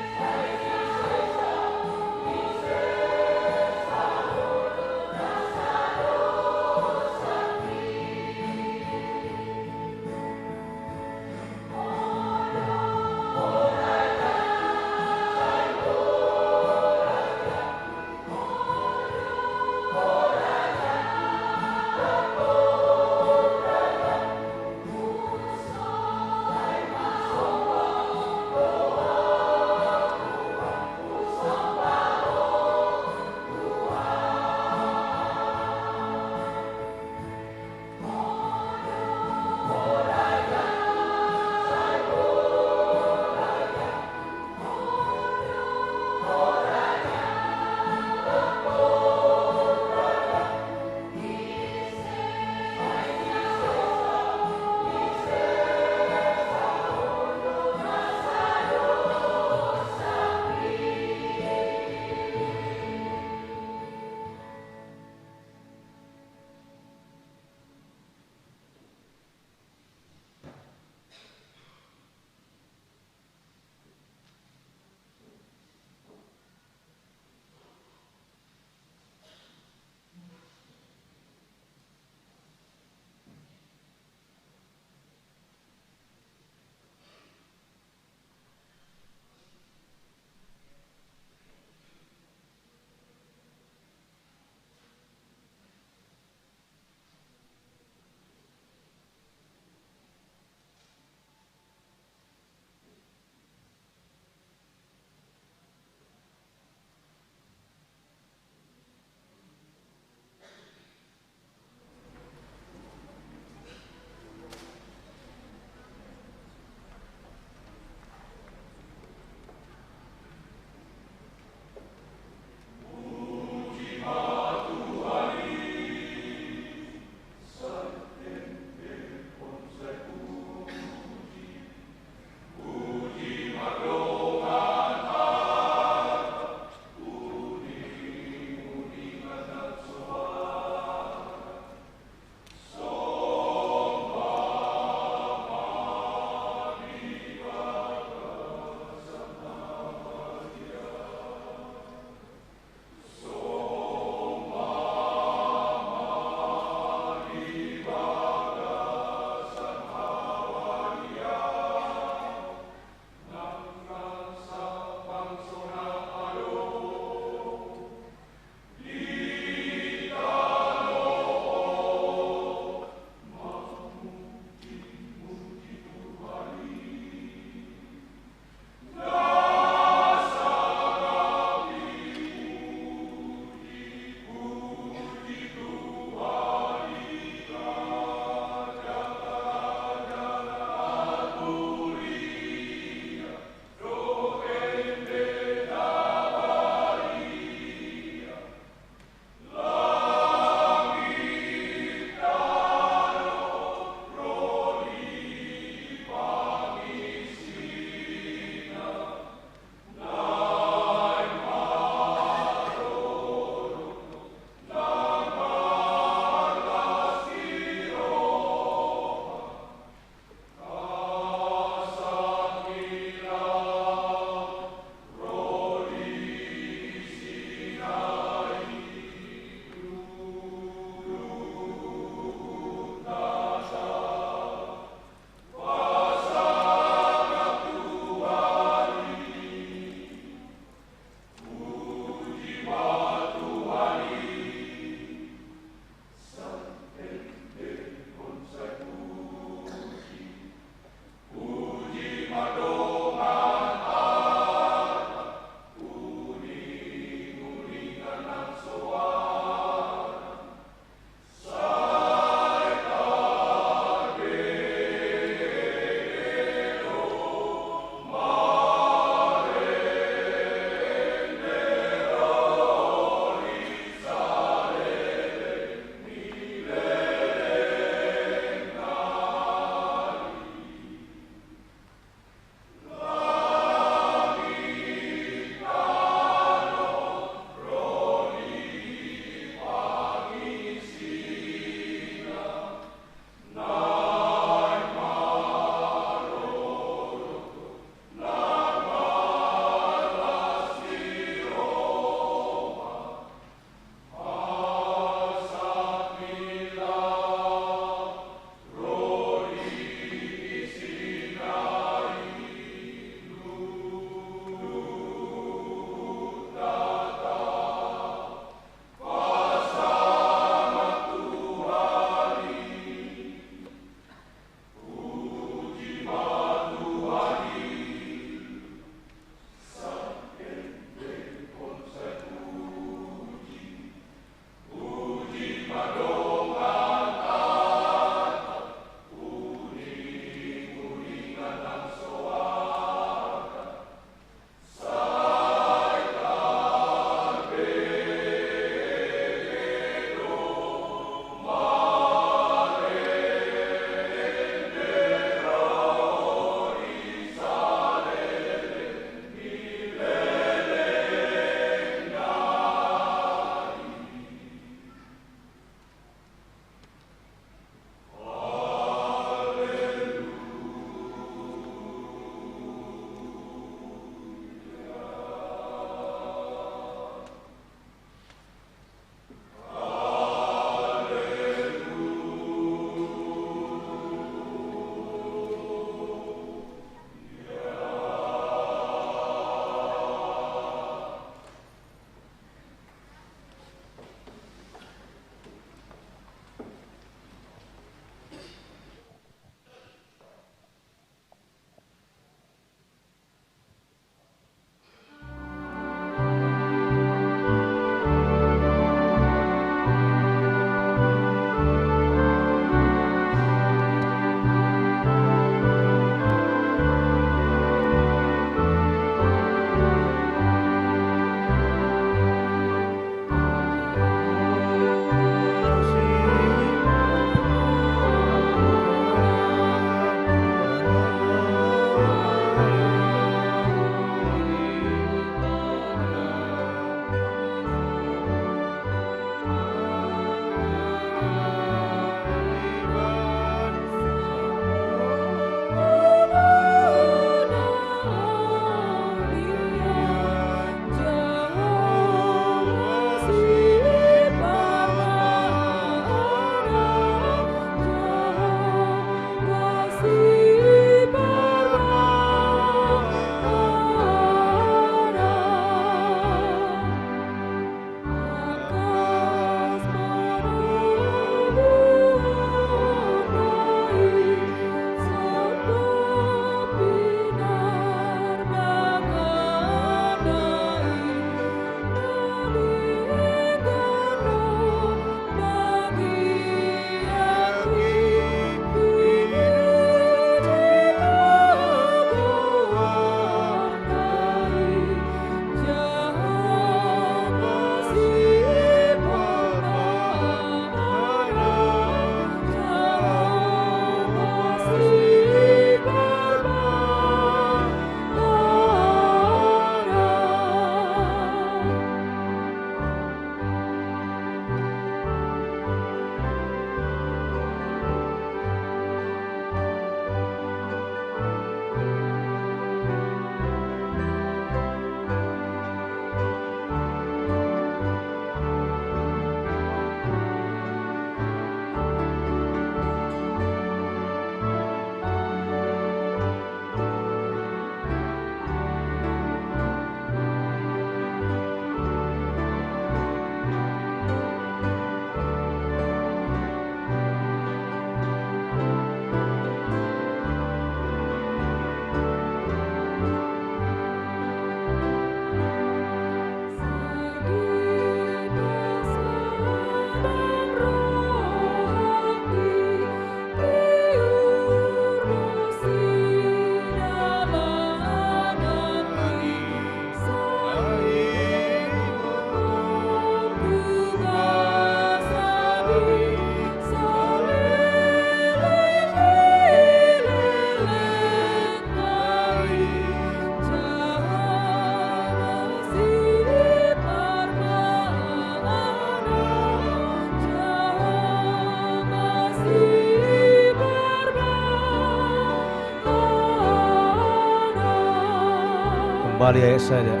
Maria Yesaya.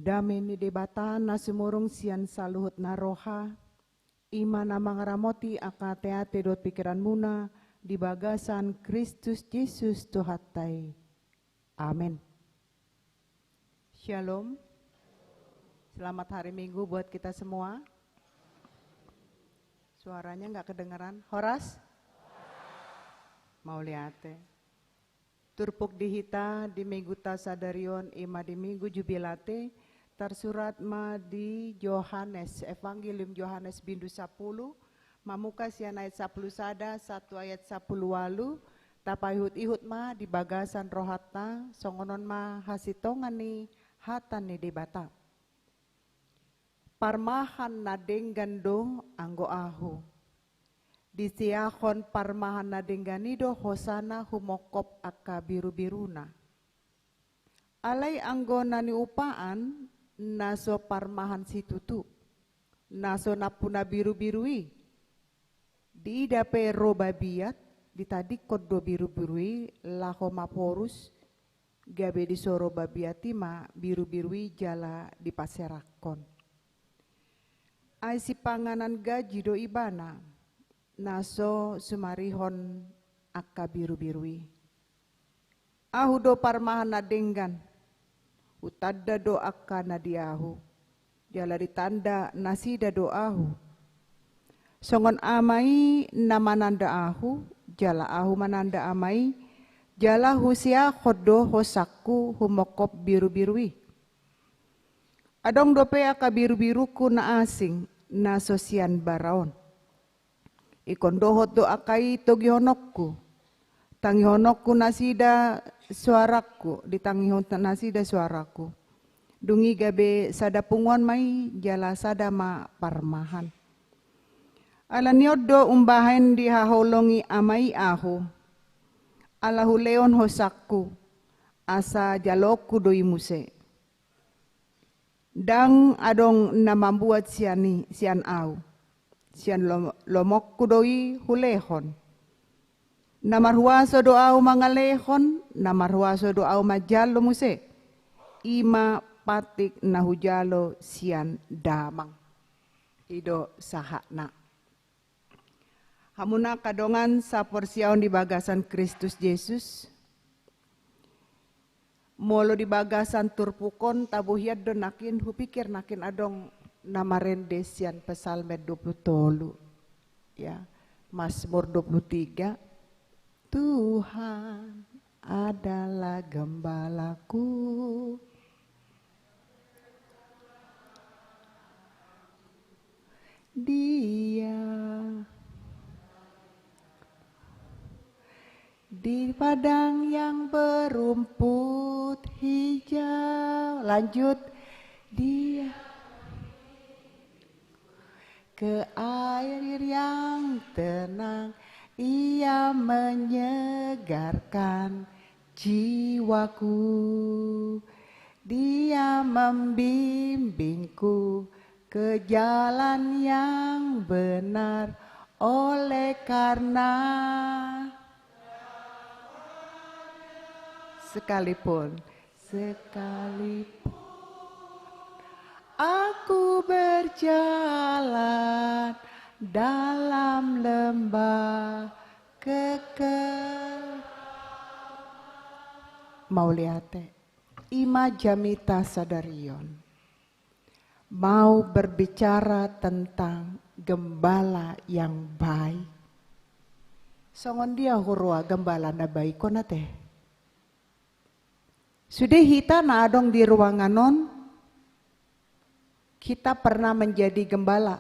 Dame ni Debata na sumurung sian saluhut na roha, i ma na mangaramoti angka ateate dohot pingkiranmuna di bagasan Kristus Jesus Tuhanta i. Amen. Shalom. Selamat hari Minggu buat kita semua. Suaranya nggak kedengeran. Horas? Mauliate. Turpuk di hita di Mingguta sadari on i ma di Minggu Jubilate, tarsurat ma di Johannes, Evangelium Johannes bindu sampulu, mamungka sian ayat sampulu sada sahat tu ayat sampulu ualu, tapaihut-ihut ma di bagasan rohanta, songon on ma hasintongan ni hata ni Debata. Parmahan na denggan do anggo ahu. Disiahon parmahan na denggan i do hosana humongkop angka birubiruna. Alai anggo na niupaan na so parmahan situtu, na so nampuna birubiru i. Diida pe ro babiat, ditadingkon do birubiru i laho maporus, gabe disoro babiat i ma birubiru i jala dipaserakkon. Ai sipanganan gaji do ibana, na so sumarihon angka birubiru i. Ahu do parmahan na denggan, hutanda do angka na di ahu, jala ditanda nasida do ahu. Songon Ama i na mananda ahu, jala ahu mananda Ama i, jala husiahon do hosangku humongkop birubiru i. Adong dope angka birubirungku na asing, na so sian bara on. Ingkon dohot do angka i togihononku. Tangihononku nasida soarangku, ditangihon nasida soarangku. Dung i gabe sada punguan ma i jala sada ma parmahan. Ala ni on do umbahen dihaholongi Ama i ahu. Ala hulehon hosangku, asa jaloonku do i muse. Ndang adong na mambuat sian i, sian ahu. Sian lo-, lomoku do i hulehon. Na marhuaso do ahu mangalehon, na marhuaso do ahu manjalo muse. I ma patik na hujalo sian Damang. I do sahatna. Hamuna angka dongan saporseaon di bagasan Kristus Jesus. Molo di bagasan turpuk on tabohian do nangkin, hupikir nangkin adong na marende sian Psalmen dua puluh tolu. Ya, Mazmur dua puluh tiga. Tuhan adalah gembalaku. Dia di padang yang berumput hijau. Lanjut. Dia. Ke air yang tenang, Ia menyegarkan jiwaku. Dia membimbingku ke jalan yang benar oleh karena sekalipun, sekalipun aku berjalan dalam lembah keker. Mauliate. I ma jamita sadarion. Mau berbicara tentang gembala yang baik. Songon dia huroha gembala na baik on ate? Sude hita na adong di ruangan on, kita pernah menjadi gembala.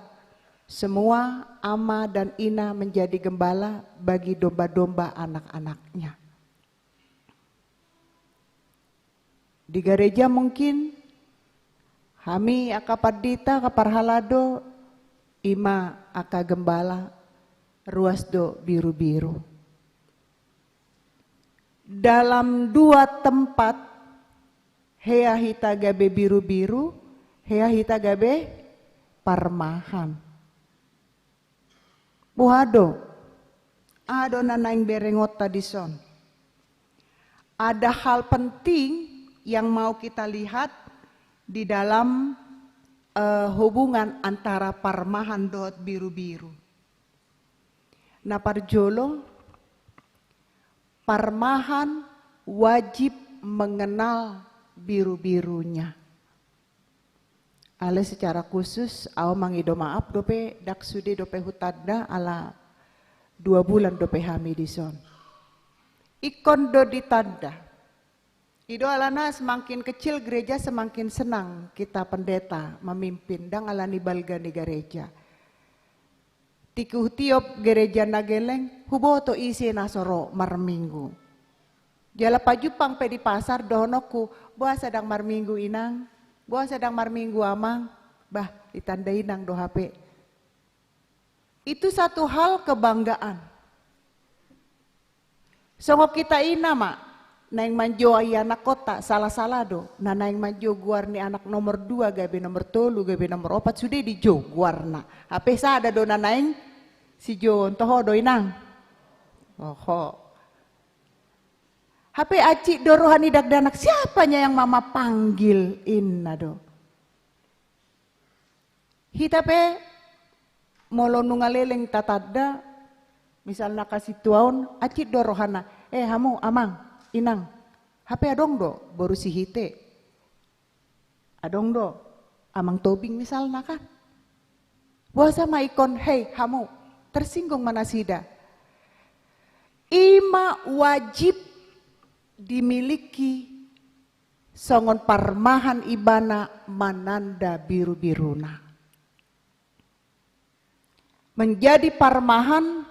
Semua ama dan ina menjadi gembala bagi domba-domba anak-anaknya. Di gareja mungkin hami angka pandita, angka parhalado, i ma angka gembala, ruas do birubiru. Dalam dua tempat, hea hita gabe birubiru, hea hita gabe parmahan. Boha do? Aha do na naeng berengonta dison? Ada hal penting yang mau kita lihat di dalam, eh, hubungan antara parmahan dohot birubiru. Na parjolo, parmahan wajib mengenal birubirunya. Alai secara khusus, au mangido maaf dope, ndang sude dope hutanda ala dua bulan dope hami dison. Ingkon do ditanda. I do alana semakin kecil gereja semakin senang kita pendeta memimpin, ndang alani balga ni gareja. Tingki hutiop gereja na gelleng, huboto ise na so ro marminggu. Jala pajumpang pe di pasar dohononku, boasa ndang marminggu inang, boasa ndang marminggu amang, bah, ditanda inang do hape. Itu satu hal kebanggaan. Songon hita ina ma, naeng manjou anakkonta, salah-salah do, na naeng manjou goar ni anak nomor dua, gabe nomor tolu, gabe nomor opat, sude dijou goarna. Hape sada do na naeng sijouon, toho do inang? Oho. Hape hansit do roha ni dakdanak, siapanya yang mama panggil, inna do. Hita pe molo nunga leleng tatanda, misalna angka sintua on, hansit do rohana, eh, hamu amang, inang, hape adong do boru si Hite. Adong do amang Tobing misalna kan. Boasa ma ingkon, hei, hamu, tersinggung ma nasida. I ma wajib dimiliki songon parmahan ibana mananda birubiruna. Menjadi parmahan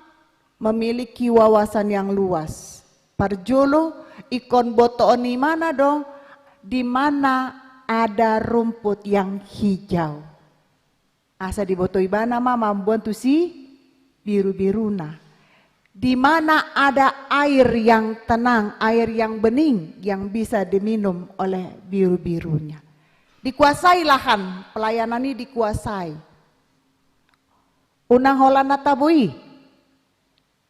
memiliki wawasan yang luas. Parjolo, ingkon botoon ibana do di mana ada rumput yang hijau. Asa diboto ibana ma mamboan tusi birubiruna. Di mana ada air yang tenang, air yang bening yang bisa diminum oleh birubirunya. Dikuasai lahan, pelayanan ini dikuasai. Unang holan na tabo i.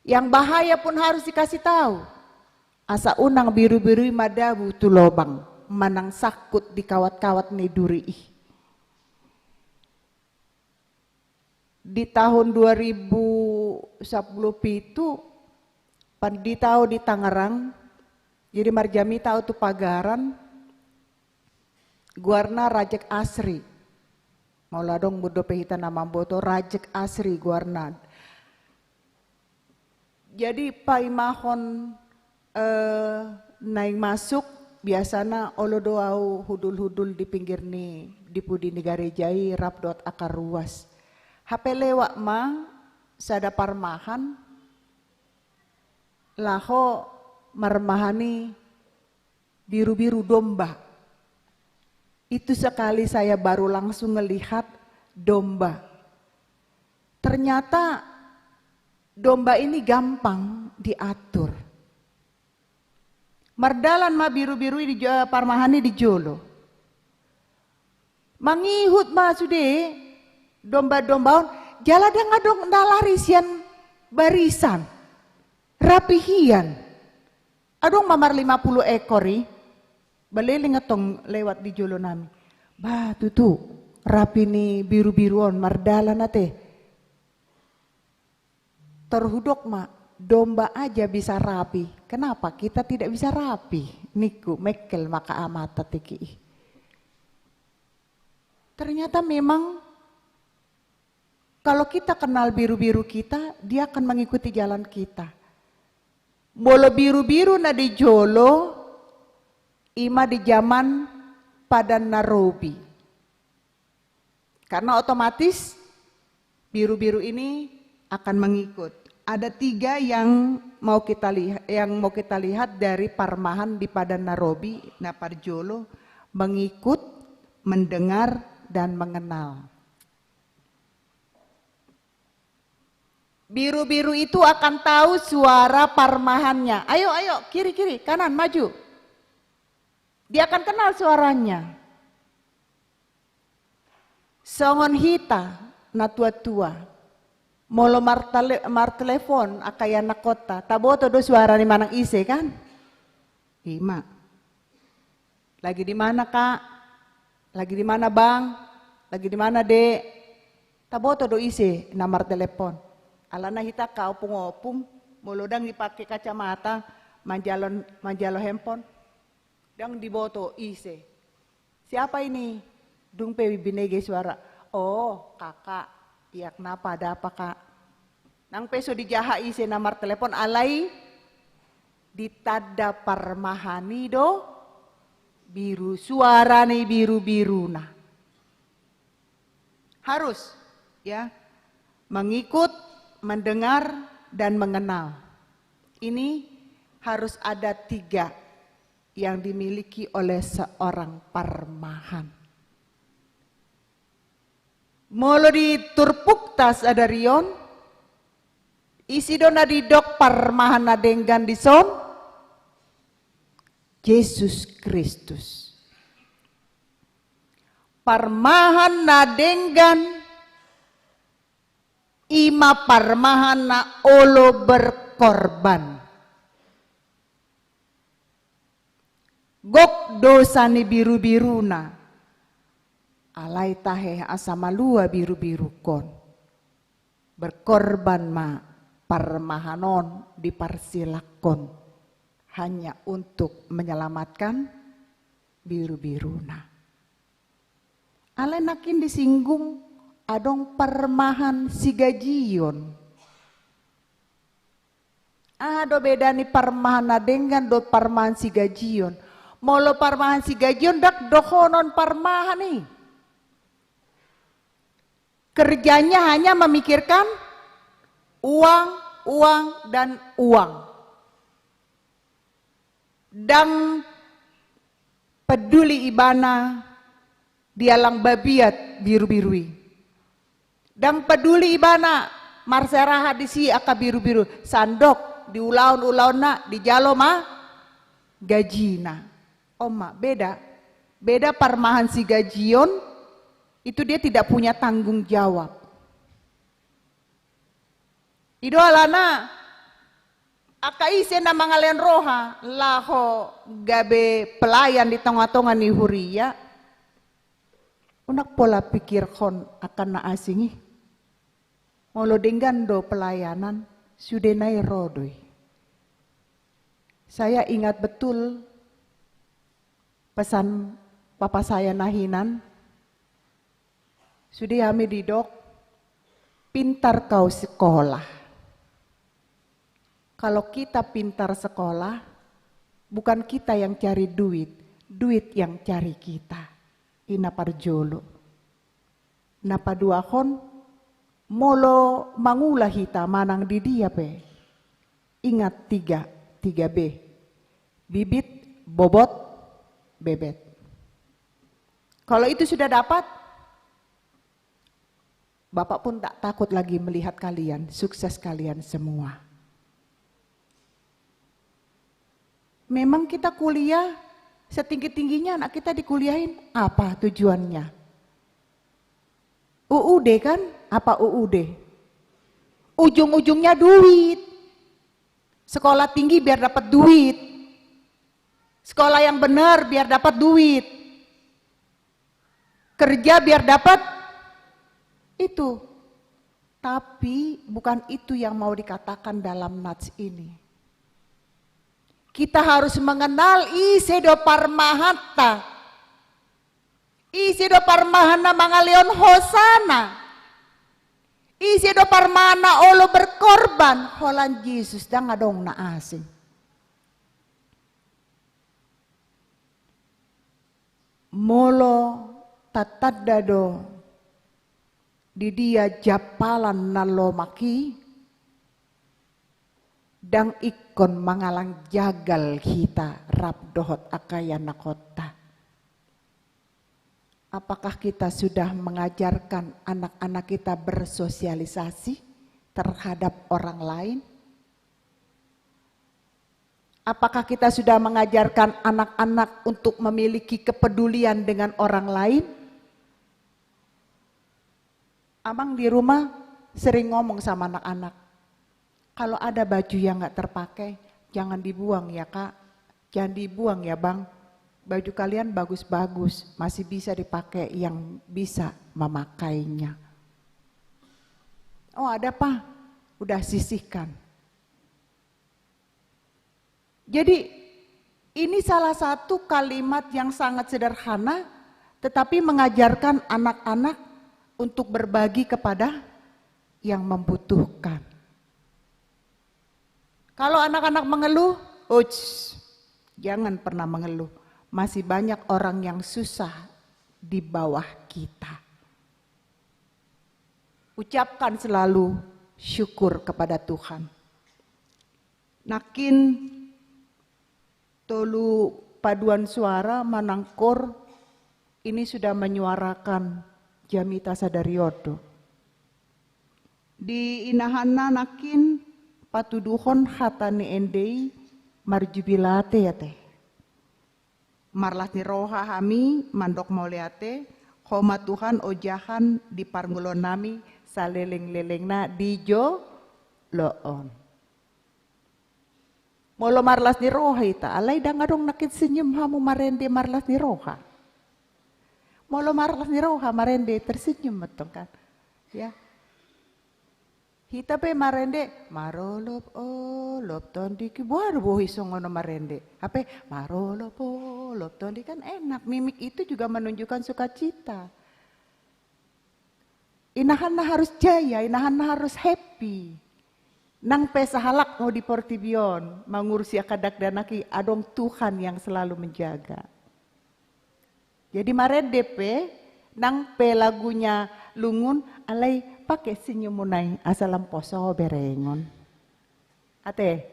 Yang bahaya pun harus dikasih tahu. Asa unang birubiru i madabu tu lobang, manang sangkut di kawat-kawat ni duri i. Di tahun dua ribu sapuluh pitu, pandita au di Tangerang, jadi marjamita au tu pagaran, goarna Rajek Asri. Molo adong muse dope hita na mamboto, Rajek Asri goarna. Jadi paimahon, eh, naeng masuk, biasana olo do au hundul-hundul di pinggir ni, di pudi ni gareja i rap dohot angka ruas. Hape lewat ma sada parmahan laho marmahani birubiru domba. Itu sekali saya baru langsung ngelihat domba. Ternyata domba ini gampang diatur. Mardalan ma birubiru i di jo-, parmahan i di jolo. Mangihut ma sude domba-domba on, jala ndang adong na lari sian barisan. Rapi hian. Adong ma marlima pulu ekor i, baleleng antong lewat di jolo nami. Bah, tutu, rapi ni birubiru on mardalan ate. Tor hudok ma, domba aja bisa rapi, kenapa kita tidak bisa rapi? Ningku, mengkel ma amanta tingki i. Ternyata memang kalau kita kenal birubiru kita, dia akan mengikuti jalan kita. Molo birubiru na di jolo, i ma di zaman Padan Narobi. Karena otomatis birubiru ini akan mengikut. Ada tiga yang mau kita lihat, yang mau kita lihat dari parmahan di Padan Narobi, na parjolo, mengikut, mendengar, dan mengenal. Birubiru itu akan tahu suara parmahannya. Ayo, ayo, kiri, kiri, kanan, maju. Dia akan kenal suaranya. Songon hita na tua-tua. Molo martele-, martelepon angka ianakhonta, taboto do suara ni manang ise, kan? I ma. Lagi di mana, Kak? Lagi di mana, Bang? Lagi di mana, Dek? Taboto do ise na martelepon. Alana hita angka ompung-ompung, molo ndang dipake kacamata, manjalo, manjalo handphone. Ndang diboto ise. Siapa ini? Dung pe binege suara. Oh, kakak. Iya, kenapa, ada apa, Kak? Nang pe so dijaha ise na martelepon, alai ditanda parmahan i do biru, suara ni birubiruna. Harus, ya, mengikut, mendengar, dan mengenal. Ini harus ada tiga yang dimiliki oleh seorang parmahan. Molo di turpukta sadari on, ise do na didok parmahan na denggan dison? Jesus Kristus. Parmahan na denggan, i ma parmahan na olo berkorban. Gok dosa ni birubiruna, alai tahe asa malua birubirungkon. Berkorban ma parmahan on, diparsilakkon hanya untuk menyelamatkan birubiruna. Alai nangkin disinggung adong parmahan sigajion. Aha do beda ni parmahan na denggan dohot parmahan sigajion? Molo parmahan sigajion ndang dohonon parmahan i. Kerjanya hanya memikirkan uang, uang, dan uang. Ndang peduli ibana dialang babiat birubiru i. Ndang peduli ibana marserahan disi angka birubiru, sandok diulahon ulaonna, dijalo ma gajina. On ma, beda. Beda parmahan sigajion, itu dia tidak punya tanggung jawab. I do alana angka ise na mangalehon roha laho gabe pelayan di tongatonga ni huria, unang pola pikirhon angka na asing i. Molo denggan do pelayanan, sudena i ro do i. Saya ingat betul pesan papa saya na hinan, sude hami didok, pintar kau sekolah. Kalau kita pintar sekolah, bukan kita yang cari duit, duit yang cari kita. I na parjolo. Na paduahon, molo mangula hita manang di dia pe, ingat tiga, tiga B. Bibit, bobot, bebet. Kalau itu sudah dapat, Bapak pun tak takut lagi melihat kalian, sukses kalian semua. Memang kita kuliah setinggi-tingginya, anak kita dikuliahin, apa tujuannya? U U D kan? Apa U U D? Ujung-ujungnya duit. Sekolah tinggi biar dapat duit. Sekolah yang benar biar dapat duit. Kerja biar dapat itu. Tapi bukan itu yang mau dikatakan dalam nats ini. Kita harus mengenal ise do parmahanta. Ise do parmahan na mangalehon hosana. Ise do parmahan na olo berkorban. Holan Jesus ndang adong na asing. Molo tatanda do di dia jampalan na lomak i, ndang ingkon mangalang jagal hita rap dohot angka ianakhonta. Apakah kita sudah mengajarkan anak-anak kita bersosialisasi terhadap orang lain? Apakah kita sudah mengajarkan anak-anak untuk memiliki kepedulian dengan orang lain? Amang di rumah sering ngomong sama anak-anak, "Kalau ada baju yang nggak terpakai, jangan dibuang ya, Kak. Jangan dibuang ya, Bang. Baju kalian bagus-bagus, masih bisa dipakai yang bisa memakainya." "Oh, ada, Pak." Udah sisihkan. Jadi, ini salah satu kalimat yang sangat sederhana, tetapi mengajarkan anak-anak untuk berbagi kepada yang membutuhkan. Kalau anak-anak mengeluh, uts, jangan pernah mengeluh. Masih banyak orang yang susah di bawah kita. Ucapkan selalu syukur kepada Tuhan. Nangkin tolu paduan suara manang kor ini sudah menyuarakan jamita sadari on do. Di inahanna nangkin patuduhon hata ni ende i marjubilate, ate. Marlas ni roha hami mandok mauliate, Ho ma Tuhan ojahan di parngoluonnami saleleng-lelengna di jolo on. Molo marlas ni roha hita, alai ndang adong nangkin senyum hamu marende marlas ni roha. Molo marlas ni roha marende tersenyum ma antong kan. Ya. Hita pe marende, marolop-olop tondi, boha do bohi songon on marende. Hape, marolop-olop tondi, kan enak, mimik itu juga menunjukkan sukacita. Inahanna harus jaya, inahanna harus happy. Nang pe sahalakmu di portibi on, mangurusi angka dakdanak i, adong Tuhan yang selalu menjaga. Jadi marende pe, nang pe lagunya lungun, alai pake senyummu nai, asa lam poso berengon. Ate,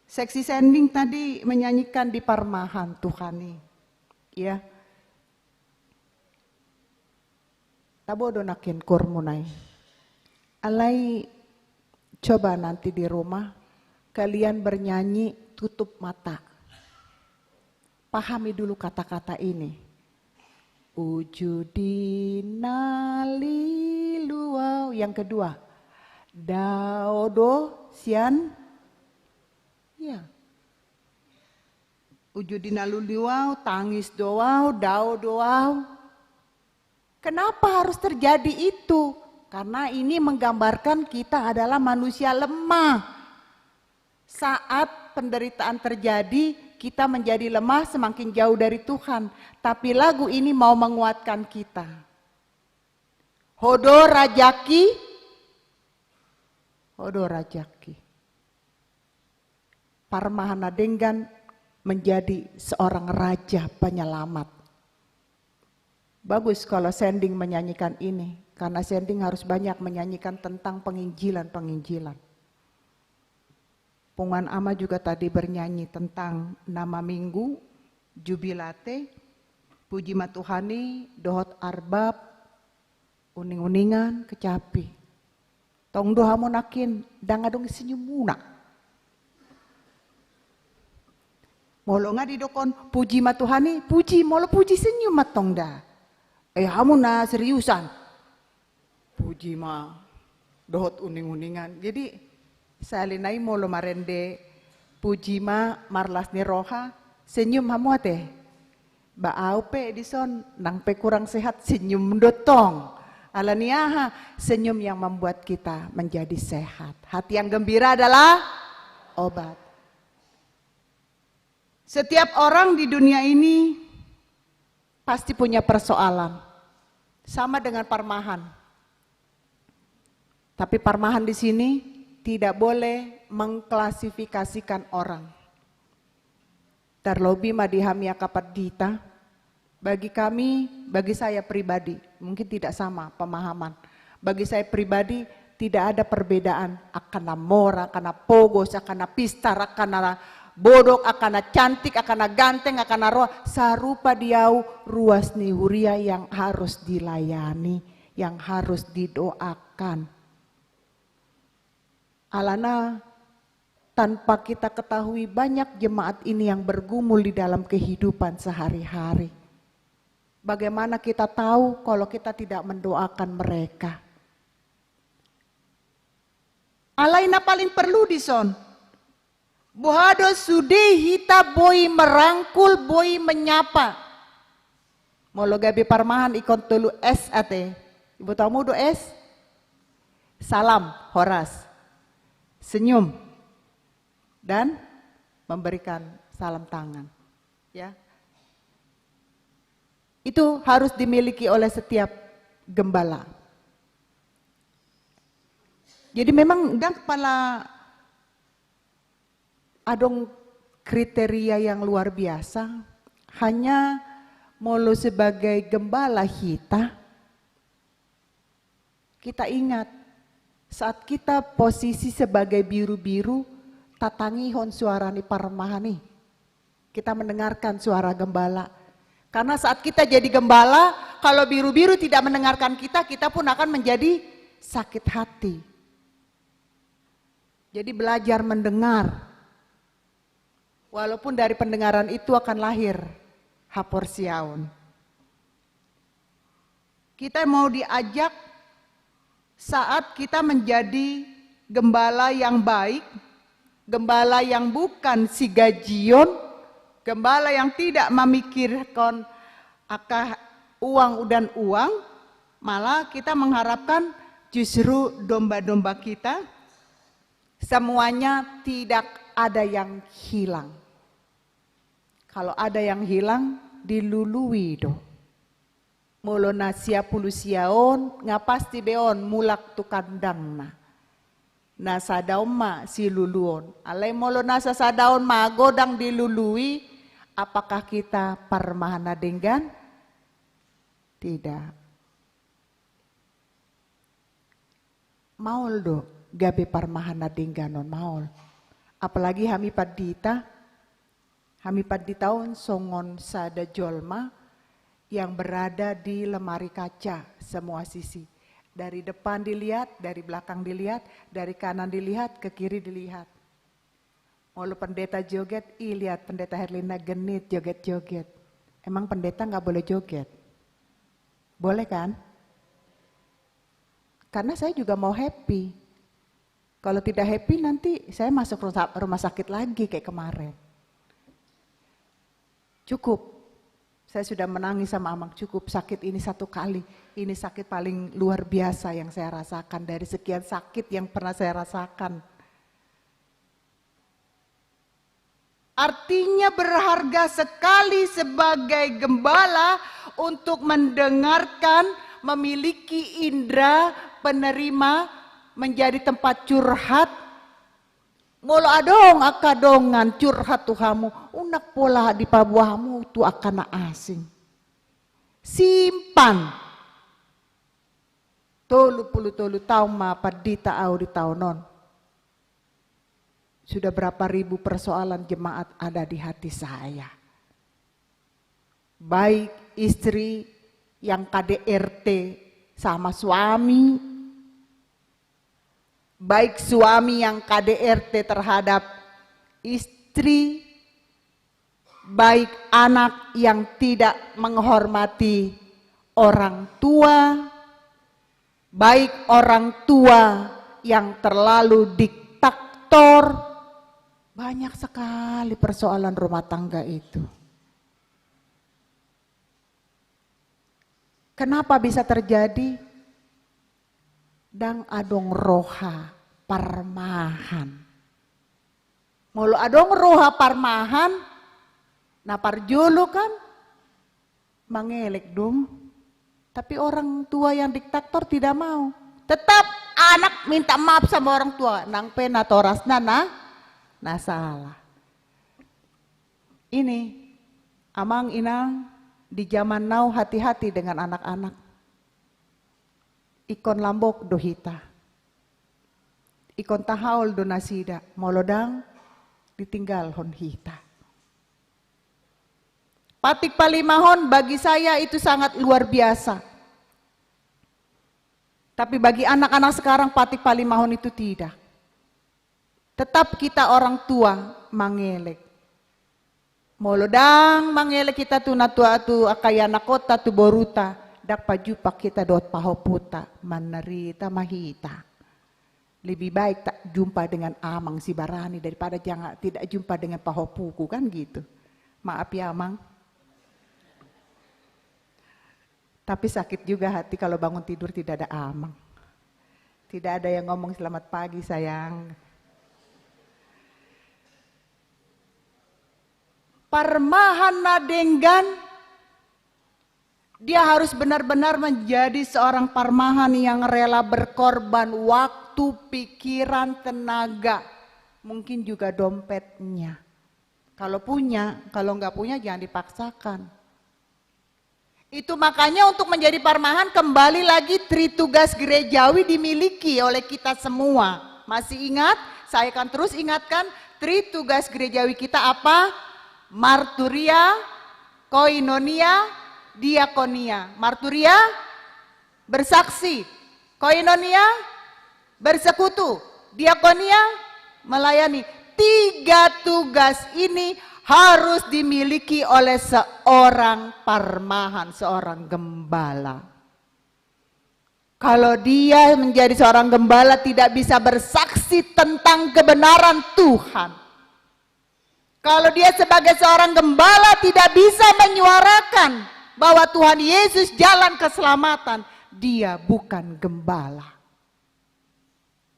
seksi sending tadi menyanyikan di parmahan Tuhan i. Ya. Tabo do nangkin kormu nai. Alai coba nanti di rumah kalian bernyanyi tutup mata. Pahami dulu kata-kata ini. Uju di na lilu au. Yang kedua, dao do sian. Ya. Uju di na lilu au, tangis do au, dao do au. Kenapa harus terjadi itu? Karena ini menggambarkan kita adalah manusia lemah. Saat penderitaan terjadi, kita menjadi lemah, semakin jauh dari Tuhan. Tapi lagu ini mau menguatkan kita. Ho do rajaki, ho do rajaki. Parmahan na denggan menjadi seorang raja penyelamat. Bagus kalau sending menyanyikan ini, karena sending harus banyak menyanyikan tentang penginjilan-penginjilan. Punguan ama juga tadi bernyanyi tentang nama minggu, jubilate, puji ma Tuhan i, dohot arbab, Uning-uningan kecapi. Tong do hamu nangkin, ndang adong senyummuna. Molo nga didokkon puji ma Tuhan i, puji, molo puji senyum ma tong da. Eh, hamu na seriusan. Puji ma dohot uning-uningan. Jadi, sahali nai molo marende puji ma marlas ni roha, senyum hamu ate. Ba au pe dison, nang pe kurang sehat, senyum do tong. Ala ni aha? Senyum yang membuat kita menjadi sehat. Hati yang gembira adalah obat. Setiap orang di dunia ini pasti punya persoalan. Sama dengan parmahan. Tapi parmahan di sini tidak boleh mengklasifikasikan orang. Terlebih ma di hami angka pandita, bagi kami, bagi saya pribadi, mungkin tidak sama pemahaman. Bagi saya pribadi, tidak ada perbedaan. Angka na mora, angka na pogos, angka na pistar, angka na bodok, angka na cantik, angka na ganteng, angka na roa. Sarupa di au ruas ni huria yang harus dilayani, yang harus didoakan. Alana tanpa kita ketahui, banyak jemaat ini yang bergumul di dalam kehidupan sehari-hari. Bagaimana kita tahu kalau kita tidak mendoakan mereka? Alai na paling perlu dison, boha do sude hita boi merangkul, boi menyapa? Molo gabe parmahan ingkon tolu S ate. Ibotomu do S? Salam, horas. Senyum. Dan memberikan salam tangan. Ya. Itu harus dimiliki oleh setiap gembala. Jadi memang ndang pala adong kriteria yang luar biasa, hanya molo sebagai gembala hita, kita ingat, saat kita posisi sebagai biru-biru, tatangihon suara ni parmahan i. Kita mendengarkan suara gembala. Karena saat kita jadi gembala, kalau biru-biru tidak mendengarkan kita, kita pun akan menjadi sakit hati. Jadi belajar mendengar. Walaupun dari pendengaran itu akan lahir haporseaon. Kita mau diajak saat kita menjadi gembala yang baik, gembala yang bukan sigajion, gembala yang tidak memikirkan angka uang dan uang, malah kita mengharapkan justru domba-domba kita, semuanya tidak ada yang hilang. Kalau ada yang hilang, dilului do. Molo na sia pulu sia on, nga pasti be on mulak tu kandangna. Na sada on ma siluluon. Alai molo na sasada on ma godang dilului, apakah kita parmahan na denggan? Tidak. Maol do gabe parmahan na denggan on, maol. Apalagi hami pandita, hami pandita on songon sada jolma yang berada di lemari kaca semua sisi. Dari depan dilihat, dari belakang dilihat, dari kanan dilihat, ke kiri dilihat. Molo pendeta joget, ih, lihat pendeta Herlina genit joget-joget. Emang pendeta nggak boleh joget? Boleh kan? Karena saya juga mau happy. Kalau tidak happy, nanti saya masuk rumah sa-, rumah sakit lagi kayak kemarin. Cukup. Saya sudah menangis sama Amang, cukup sakit ini satu kali. Ini sakit paling luar biasa yang saya rasakan dari sekian sakit yang pernah saya rasakan. Artinya berharga sekali sebagai gembala untuk mendengarkan, memiliki indra penerima, menjadi tempat curhat. Molo adong angka dongan curhat tu hamu, unang pola dipaboa hamu tu angka na asing. Simpan. Tolu pulu tolu taon ma pandita au di taon on. Sudah berapa ribu persoalan jemaat ada di hati saya. Baik istri yang K D R T, sama suami, baik suami yang K D R T terhadap istri, baik anak yang tidak menghormati orang tua, baik orang tua yang terlalu diktator. Banyak sekali persoalan rumah tangga itu. Kenapa bisa terjadi? Ndang adong roha parmahan. Molo adong roha parmahan, na parjolo kan mangelek dong. Tapi orang tua yang diktator tidak mau. Tetap anak minta maaf sama orang tua, nang pe natorasna na, na salah. Ini, amang inang, di zaman now hati-hati dengan anak-anak. Ingkon lambok do hita. Ingkon tahaol do nasida, molo ndang ditinggalhon hita. Patik palimahon bagi saya itu sangat luar biasa. Tapi bagi anak-anak sekarang, patik palimahon itu tidak. Tetap kita orang tua mangelek. Molo ndang mangelek hita tu natua, tu angka ianakhonta, tu boruta, ndang pajumpang hita dohot pahompunta, manderita ma hita. Lebih baik tak jumpa dengan amang si Barani daripada jangan, tidak jumpa dengan pahompuku, kan gitu. Maaf ya, Amang. Tapi sakit juga hati kalau bangun tidur tidak ada amang. Tidak ada yang ngomong, "Selamat pagi, sayang." Parmahan na denggan, dia harus benar-benar menjadi seorang parmahan yang rela berkorban waktu, pikiran, tenaga, mungkin juga dompetnya. Kalau punya, kalau nggak punya, jangan dipaksakan. Itu makanya untuk menjadi parmahan, kembali lagi, tritugas gerejawi dimiliki oleh kita semua. Masih ingat? Saya akan terus ingatkan, tritugas gerejawi kita apa? Marturia, koinonia, diakonia. Marturia, bersaksi. Koinonia, bersekutu. Diakonia, melayani. Tiga tugas ini harus dimiliki oleh seorang parmahan, seorang gembala. Kalau dia menjadi seorang gembala, tidak bisa bersaksi tentang kebenaran Tuhan. Kalau dia sebagai seorang gembala tidak bisa menyuarakan bahwa Tuhan Yesus jalan keselamatan, dia bukan gembala.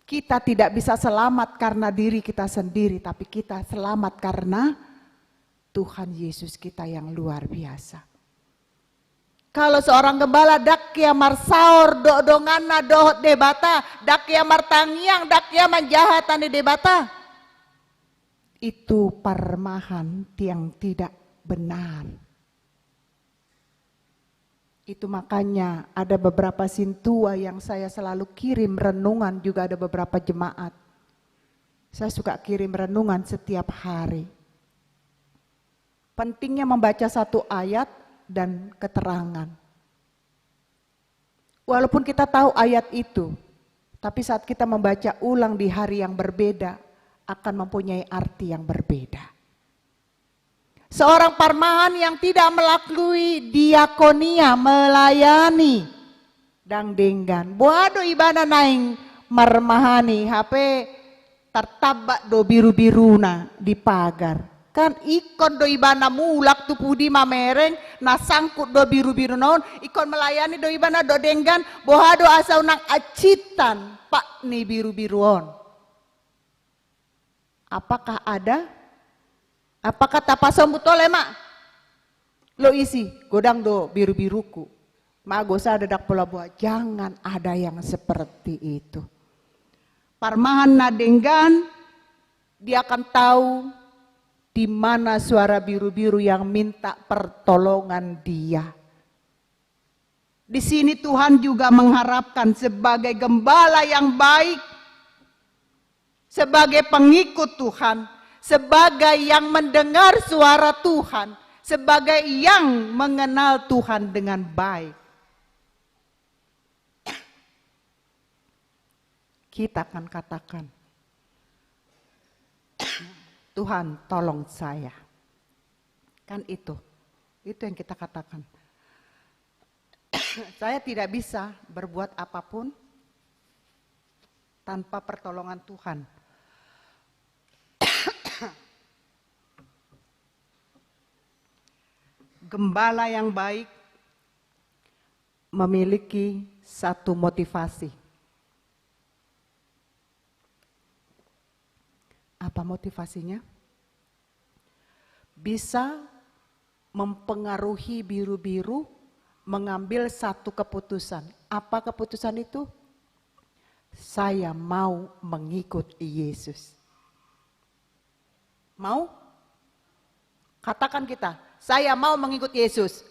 Kita tidak bisa selamat karena diri kita sendiri, tapi kita selamat karena Tuhan Yesus kita yang luar biasa. Kalau seorang gembala ndang hea marsaor dohot donganna dohot Debata, ndang hea martangiang, ndang hea manjaha hata ni Debata, itu parmahan yang tidak benar. Itu makanya ada beberapa sintua yang saya selalu kirim renungan, juga ada beberapa jemaat. Saya suka kirim renungan setiap hari. Pentingnya membaca satu ayat dan keterangan. Walaupun kita tahu ayat itu, tapi saat kita membaca ulang di hari yang berbeda, akan mempunyai arti yang berbeda. Seorang parmahan yang tidak melalui diakonia, melayani, ndang denggan. Boha do ibana naeng marmahani, hape tartambak do birubiruna di pagar. Kan ingkon do ibana mulak tu pudi mamereng, na sangkut do birubiruna on, ingkon melayani do ibana dohot denggan, boha do asa unang acitan pat ni birubiru on. Apakah ada? Apakah tapasombut, "Ole ma, lo isi, godang do birubirungku." Mago sada ndang pola boha, jangan ada yang seperti itu. Parmahan na denggan, dia akan tahu di mana suara birubiru yang minta pertolongan dia. Di sini Tuhan juga mengharapkan sebagai gembala yang baik, sebagai pengikut Tuhan, sebagai yang mendengar suara Tuhan, sebagai yang mengenal Tuhan dengan baik. Kita akan katakan, "Tuhan, tolong saya." Kan itu. Itu yang kita katakan. Saya tidak bisa berbuat apapun tanpa pertolongan Tuhan. Gembala yang baik memiliki satu motivasi. Apa motivasinya? Bisa mempengaruhi biru-biru mengambil satu keputusan. Apa keputusan itu? Saya mau mengikut Yesus. Mau? Katakan kita, "Saya mau mengikut Yesus."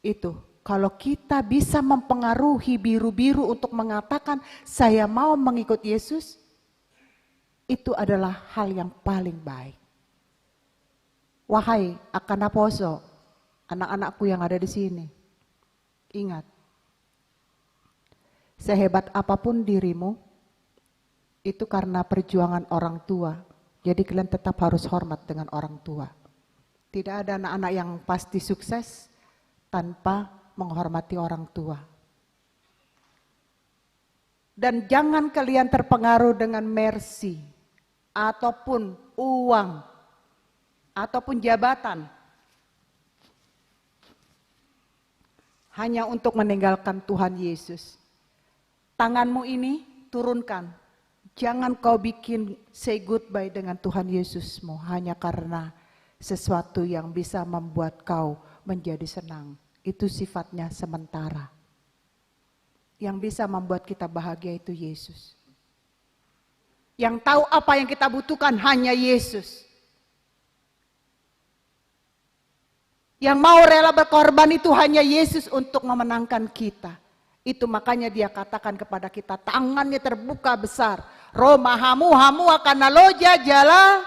Itu, kalau kita bisa mempengaruhi biru-biru untuk mengatakan, "Saya mau mengikut Yesus," itu adalah hal yang paling baik. Wahai angka naposo, anak-anakku yang ada di sini, ingat, sehebat apapun dirimu, itu karena perjuangan orang tua. Jadi kalian tetap harus hormat dengan orang tua. Tidak ada anak-anak yang pasti sukses tanpa menghormati orang tua. Dan jangan kalian terpengaruh dengan mercy, ataupun uang, ataupun jabatan, hanya untuk meninggalkan Tuhan Yesus. Tanganmu ini turunkan. Jangan kau bikin say goodbye dengan Tuhan Yesusmu hanya karena sesuatu yang bisa membuat kau menjadi senang. Itu sifatnya sementara. Yang bisa membuat kita bahagia itu Yesus. Yang tahu apa yang kita butuhkan hanya Yesus. Yang mau rela berkorban itu hanya Yesus untuk memenangkan kita. Itu makanya Dia katakan kepada kita, tangannya terbuka besar. Ro ma hamu, hamu angka na loja jala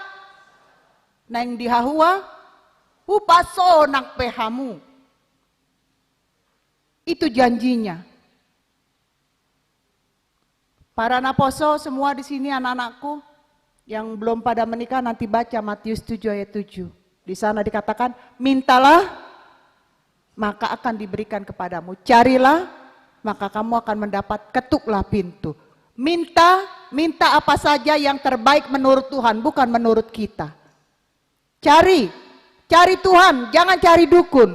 naeng dihahua, hupasonang pe hamu. Itu janjinya. Para naposo semua di sini, anak-anakku yang belum pada menikah, nanti baca Matius tujuh ayat tujuh. Di sana dikatakan, "Mintalah, maka akan diberikan kepadamu. Carilah, maka kamu akan mendapat. Ketuklah pintu." Minta, minta apa saja yang terbaik menurut Tuhan, bukan menurut kita. Cari, cari Tuhan, jangan cari dukun.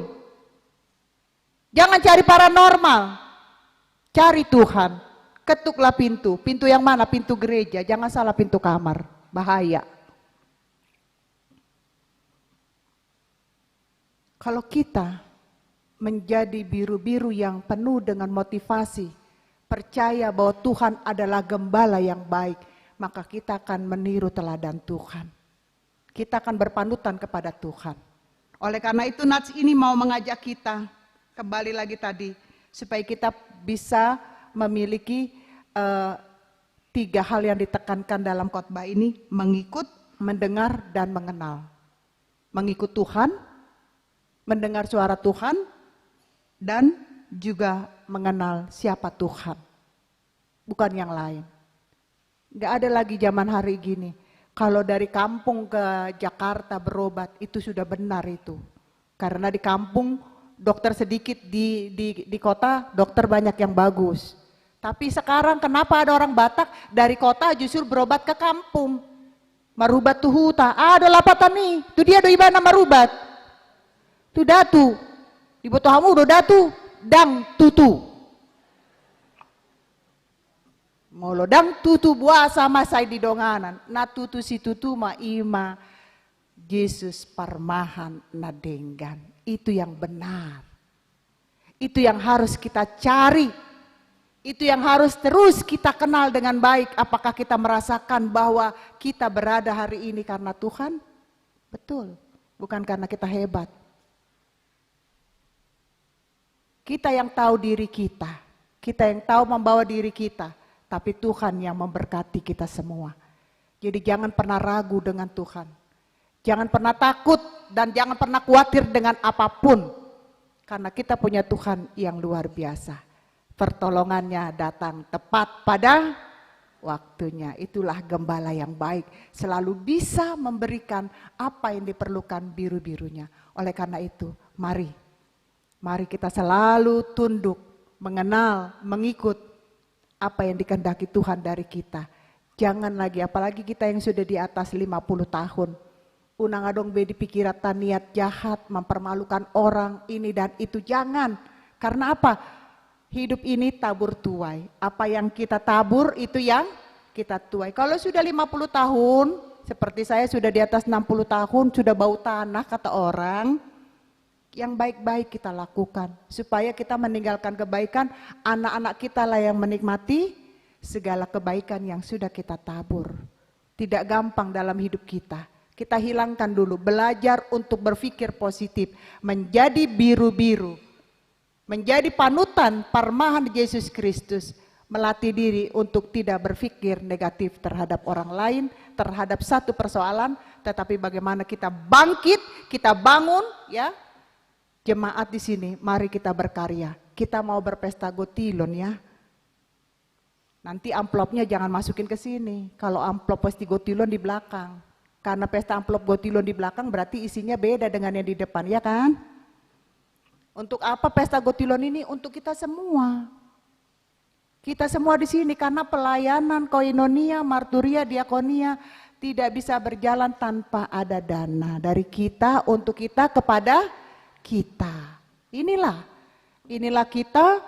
Jangan cari paranormal. Cari Tuhan. Ketuklah pintu. Pintu yang mana? Pintu gereja. Jangan salah pintu kamar. Bahaya. Kalau kita menjadi biru-biru yang penuh dengan motivasi, percaya bahwa Tuhan adalah gembala yang baik, maka kita akan meniru teladan Tuhan. Kita akan berpanutan kepada Tuhan. Oleh karena itu, Nats ini mau mengajak kita kembali lagi tadi, supaya kita bisa memiliki, eh, tiga hal yang ditekankan dalam khotbah ini: mengikut, mendengar, dan mengenal. Mengikut Tuhan, mendengar suara Tuhan, dan juga mengenal siapa Tuhan, bukan yang lain. Nggak ada lagi zaman hari gini. Kalau dari kampung ke Jakarta berobat, itu sudah benar itu. Karena di kampung dokter sedikit, di, di, di kota dokter banyak yang bagus. Tapi sekarang kenapa ada orang Batak dari kota justru berobat ke kampung? Marubat tu huta, ah, do lapatan i, tu dia do ibana marubat. Tu datu, diboto hamu do datu, ndang tutu. Molo ndang tutu, boasa ma sai di donganan? Na tutu situtu ma, i ma Jesus parmahan na denggan. Itu yang benar. Itu yang harus kita cari. Itu yang harus terus kita kenal dengan baik. Apakah kita merasakan bahwa kita berada hari ini karena Tuhan? Betul. Bukan karena kita hebat. Kita yang tahu diri kita, kita yang tahu membawa diri kita, tapi Tuhan yang memberkati kita semua. Jadi jangan pernah ragu dengan Tuhan. Jangan pernah takut dan jangan pernah khawatir dengan apapun. Karena kita punya Tuhan yang luar biasa. Pertolongannya datang tepat pada waktunya. Itulah gembala yang baik, selalu bisa memberikan apa yang diperlukan biru-birunya. Oleh karena itu, mari, mari kita selalu tunduk, mengenal, mengikut apa yang dikehendaki Tuhan dari kita. Jangan lagi, apalagi kita yang sudah di atas lima puluh tahun. Unang adong be di pikiranta niat jahat, mempermalukan orang, ini dan itu. Jangan. Karena apa? Hidup ini tabur tuai. Apa yang kita tabur, itu yang kita tuai. Kalau sudah lima puluh tahun, seperti saya sudah di atas enam puluh tahun, sudah bau tanah, kata orang, yang baik-baik kita lakukan. Supaya kita meninggalkan kebaikan, anak-anak kita lah yang menikmati segala kebaikan yang sudah kita tabur. Tidak gampang dalam hidup kita. Kita hilangkan dulu, belajar untuk berpikir positif, menjadi biru-biru, menjadi panutan parmahan Yesus Kristus, melatih diri untuk tidak berpikir negatif terhadap orang lain, terhadap satu persoalan, tetapi bagaimana kita bangkit, kita bangun, ya. Jemaat di sini, mari kita berkarya. Kita mau berpesta gotilon, ya. Nanti amplopnya jangan masukin ke sini. Kalau amplop pesta gotilon di belakang. Karena pesta amplop gotilon di belakang berarti isinya beda dengan yang di depan, ya kan? Untuk apa pesta gotilon ini? Untuk kita semua. Kita semua di sini, karena pelayanan koinonia, marturia, diakonia tidak bisa berjalan tanpa ada dana dari kita, untuk kita, kepada kita. Inilah, inilah kita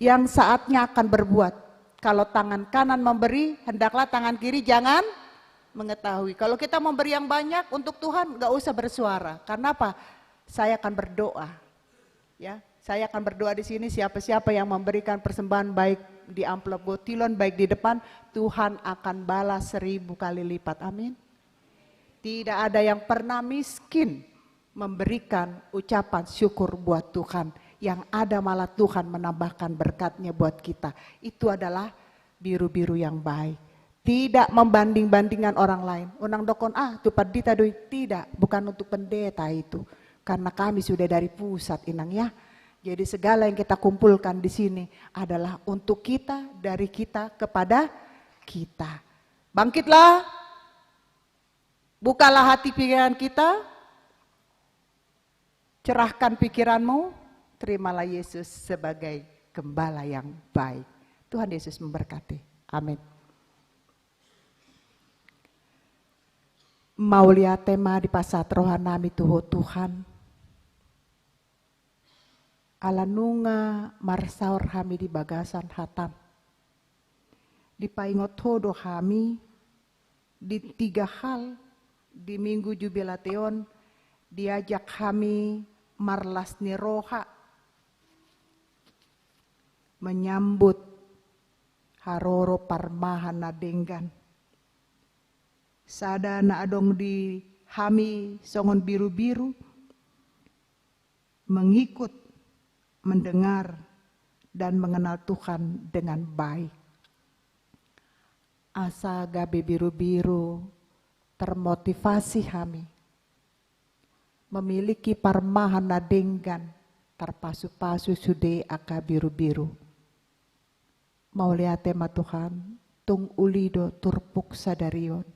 yang saatnya akan berbuat. Kalau tangan kanan memberi, hendaklah tangan kiri jangan mengetahui. Kalau kita memberi yang banyak untuk Tuhan, nggak usah bersuara. Karena apa? Saya akan berdoa. Ya, saya akan berdoa di sini, siapa-siapa yang memberikan persembahan, baik di amplop gotilon, baik di depan, Tuhan akan balas seribu kali lipat. Amin. Tidak ada yang pernah miskin memberikan ucapan syukur buat Tuhan. Yang ada malah Tuhan menambahkan berkat-Nya buat kita. Itu adalah biru-biru yang baik. Tidak membanding-bandingkan orang lain. Unang dokon, "Ah, tu pandita do i." Tidak, bukan untuk pendeta itu. Karena kami sudah dari pusat, Inang, ya. Jadi segala yang kita kumpulkan di sini adalah untuk kita, dari kita, kepada kita. Bangkitlah. Bukalah hati pikiran kita, cerahkan pikiranmu, terimalah Yesus sebagai gembala yang baik. Tuhan Yesus memberkati. Amin. Mauliate ma dipasahat roha nami tu Ho Tuhan. Ala nunga marsaor hami di bagasan hataM. Dipaingot Ho do hami di tiga hal di Minggu Jubilate on, diajak hami marlas ni roha menyambut haroro parmahan na denggan. Sada na adong di hami songon birubiru, mengikut, mendengar, dan mengenal Tuhan dengan baik. Asa gabe birubiru termotivasi hami memiliki parmahan na denggan, tarpasupasu sude angka birubiru. Mauliate ma Tuhan, tung uli do turpuk sadari on,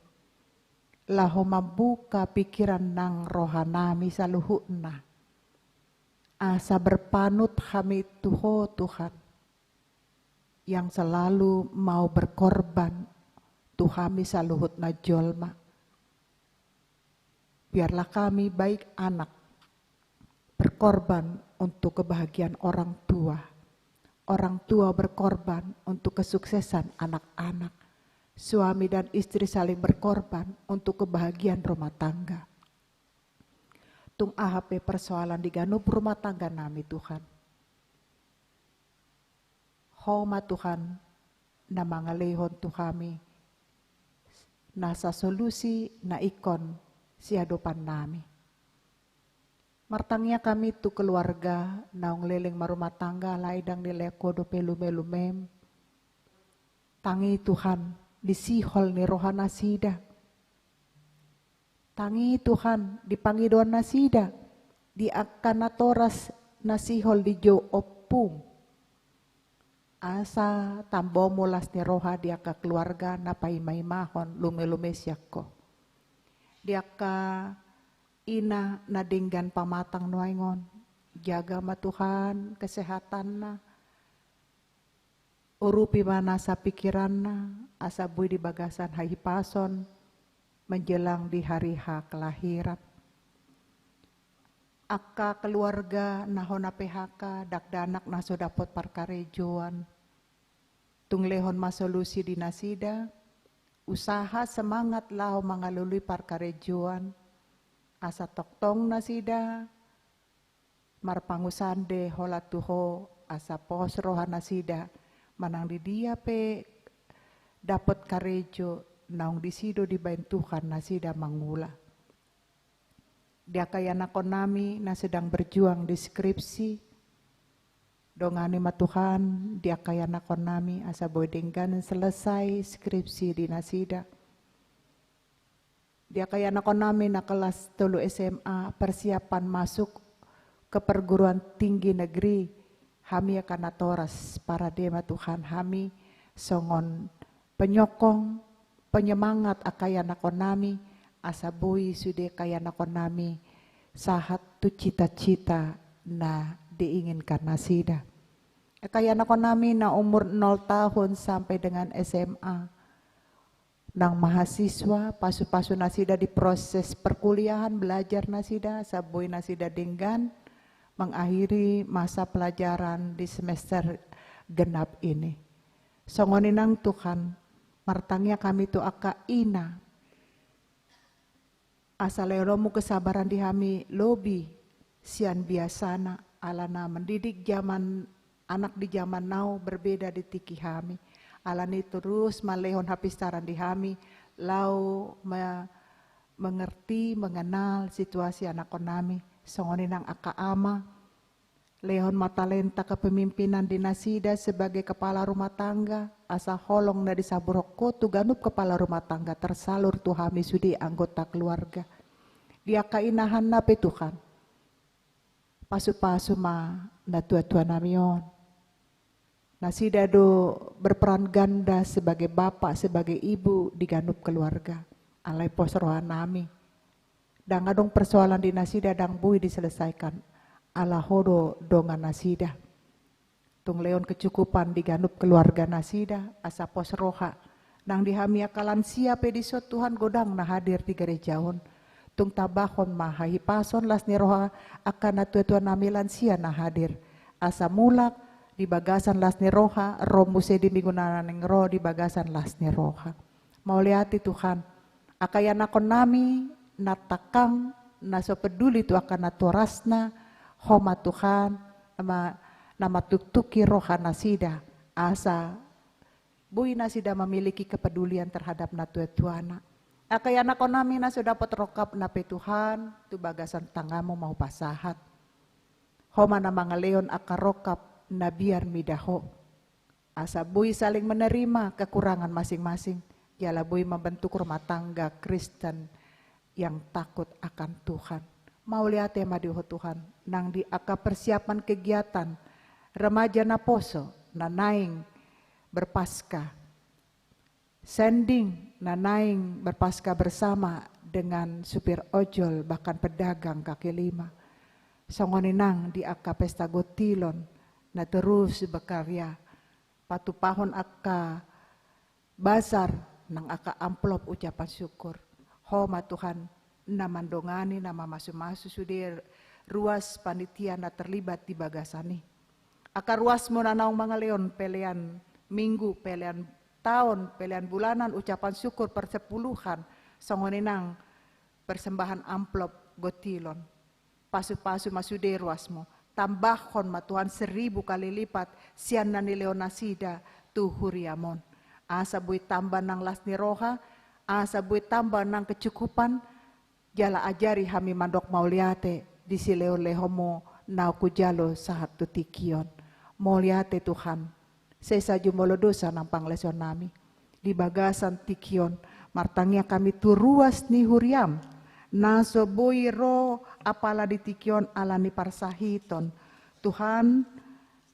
laho mambuka pikiran nang roha nami saluhutna, asa berpanut hami tu Ho Tuhan, yang selalu mau berkorban tu hami saluhutna jolma. Biarlah kami baik anak berkorban untuk kebahagiaan orang tua, orang tua berkorban untuk kesuksesan anak-anak, suami dan istri saling berkorban untuk kebahagiaan rumah tangga. Tung aha pe persoalan di ganup rumah tangga nami, Tuhan, Ho ma Tuhan na mangalehon tu hami nasa solusi na ingkon siadopan nami. Martangiang hami tu keluarga naung leleng marumah tangga, alai ndang dilehon Ho dope lume-lumem. Tangi Tuhan di sihol ni roha nasida. Tangi Tuhan di pangidoan nasida, di angka natoras na sihol dijou ompum. Asa tambaonmu las ni roha di angka keluarga na paimaimahon lumelume sian Ho. Di angka ina na denggan pamatang nuaeng on, jaga ma Tuhan kesehatanna, urupi ma nasa pikiranna, asa boi di bagasan hahipason menjelang di hari H kelahiran. Angka keluarga na hona P H K, dakdanak na so dapot parkarejoan, tung lehon ma solusi di nasida, usaha semangat laho mangalului parkarejoan, asa tongtong nasida marpangusande holan tu Ho, asa pos roha nasida, manang di dia pe dapot karejo, naung disi do dibaen Tuhan nasida mangula. Di angka ianakkonnami na sedang berjuang di skripsi, dongani ma Tuhan di angka ianakkonnami asa boi denggan selesai skripsi di nasida. Di angka ianakkonnami na kelas tolu S M A, persiapan masuk ke perguruan tinggi negeri, hami angka natoras, parade ma Tuhan hami songon penyokong, penyemangat angka ianakkonnami, asa boi sude angka ianakkonnami sahat tu cita-cita na diinginkan nasida. Angka ianakkonnami na umur nol tahun sampai dengan S M A, nang mahasiswa, pasu-pasu nasida di proses perkuliahan, belajar nasida, asa boi nasida denggan mengakhiri masa pelajaran di semester genap ini. Songon i nang Tuhan, martangiang hami tu angka ina, asa lehononmu kesabaran di hami lobi sian biasana, alana mendidik zaman, anak di zaman now berbeda di tingki hami. Alani i torus ma lehon hapistaran di hami, laho me-, mengerti, mengenal situasi anakkonnami. Songon i nang angka ama, lehon ma talenta kepemimpinan di nasida sebagai kepala rumah tangga, asa holong na disaburhon Ho tu ganup kepala rumah tangga tersalur tu hami sude anggota keluarga. Di angka inahanna pe Tuhan, pasu-pasu ma natua-tuanami on. Nasida do berperan ganda sebagai bapak, sebagai ibu di ganup keluarga. Alai pos rohanami, ndang adong persoalan di nasida ndang boi diselesaikan, ala Ho do dongan nasida. Tung lehon kecukupan di ganup keluarga nasida, asa pos roha. Nang di hami angka lansia pe dison Tuhan, godang na hadir di gereja on. Tung tambahon ma hahipason, las ni roha angka natua-tuanami lansia na hadir. Asa mulak di bagasan las ni roha, ro muse di minggu na naeng ro di bagasan las ni roha. Mauliate Tuhan, angka ianakkonnami na tangkang, na so peduli tu angka natorasna, Ho ma Tuhan, na ma-, na manungtunghi roha nasida, asa boi nasida memiliki kepedulian terhadap natua-tuana. Angka ianakkonnami na so dapot rongkapna pe Tuhan, tu bagasan tanganmu ma hupasahat. Ho ma na mangalehon angka rongkap na biar mida Ho. Asa boi saling menerima kekurangan masing-masing, jala boi membentuk rumah tangga Kristen yang takut akan Tuhan. Mauliate ma di Ho Tuhan, nang di angka persiapan kegiatan remaja naposo na naeng berpaskah, sending na naeng berpaskah bersama dengan supir ojol bahkan pedagang kaki lima. Songon i nang di angka pesta gotilon na terus berkarya, patupahon angka bazar nang angka amplop ucapan syukur. Ho ma Tuhan na mandongani, na mamasu-masu sude ruas panitia na terlibat di bagasan i. Angka ruasmu na naung mangalehon pelean minggu, pelean taon, pelean bulanan, ucapan syukur, persepuluhan, songon i nang persembahan amplop gotilon. Pasu-pasu ma sude ruasmu. Tambahon ma Tuhan seribu kali lipat sian na nilehon nasida tu huriam on. Asa boi tamba nang las ni roha, asa boi tamba nang kecukupan, jala ajari hami mandok mauliate di silehon-lehonmu na hujalo sahat tu tingki on. Mauliate Tuhan. Sesa jumolo dosa nang pangalehonnami. Di bagasan tingki on, martangiang hami tu ruas ni huriam, na so boi ro apala di tingki on ala ni parsahiton. Tuhan,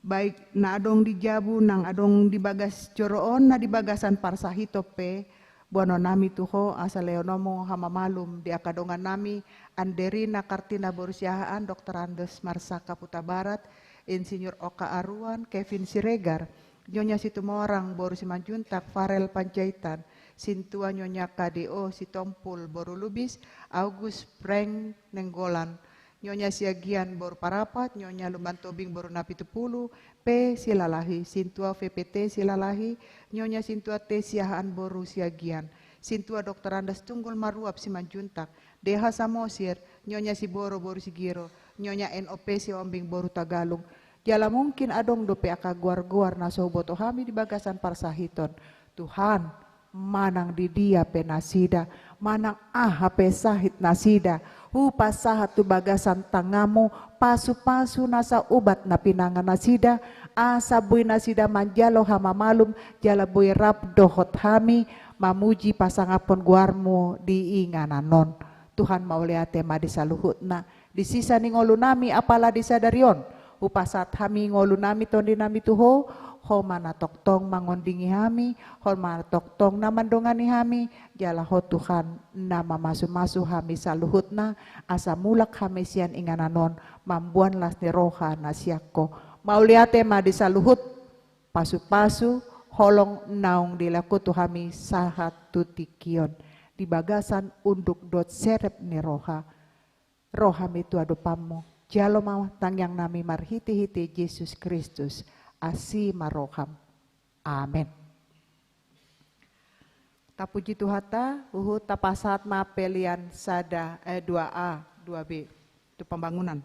Baik na adong di jabu nang adong di bagas joro on, na di bagasan parsahiton pe, boanonnami tu ho asa lehonommu hamamalum di angka dongannami, Anderina Kartina boru Siahaan, Doktor Andes Marsaka Hutabarat, Insinyur Oka Aruan, Kevin Siregar, Nyonya Situmorang boru Simanjuntak, Farel Panjaitan, Sintua Nyonya K D O Sitompul boru Lubis, August Frank Nenggolan, Nyonya Siagian boru Parapat, Nyonya Lumban Tobing boru Napitupulu, P Silalahi, Sintua V P T Silalahi, Nyonya Sintua T Siahaan boru Siagian, Sintua Doktor Andes Tunggul Maruap Simanjuntak, D H Samosir, Nyonya Siboro boru Sigiro, Nyonya N O P Siombing boru Tagalung. Jala mungkin adong dope angka goar-goar na so huboto hami di bagasan parsahiton. Tuhan, manang di dia pe nasida, manang aha pe sahit nasida, hupasahat tu bagasan tanganmu pasu-pasu nasa ubat na pinangan nasida, asa boi nasida manjalo hamamalum, jala boi rap dohot hami mamuji pasangaphon goarmu di inganan on. Tuhan, mauliate ma di saluhutna. Di sisa ni ngolunami apala di sadari on, hupasahat hami ngolunami tondinami tu ho, ho ma na tongtong mangondingi hami, ho ma na tongtong na mandongani hami, jala ho Tuhan na mamasu-masu hami saluhutna, asa mulak hami sian inganan on, mamboan las ni roha na sian ho. Mauliate ma di saluhut pasu-pasu, holong naung dilehon ho tu hami sahat tu tingki on, di bagasan unduk dohot serep ni roha. Ro hami tu adopanmu, jalo ma tangiangnami marhite-hite Jesus Kristus, asi ma roham. Amen. Tapuji Tuhanta, huhut tapasahat ma pelean sada, eh, dua A, dua B, tu pambangunan.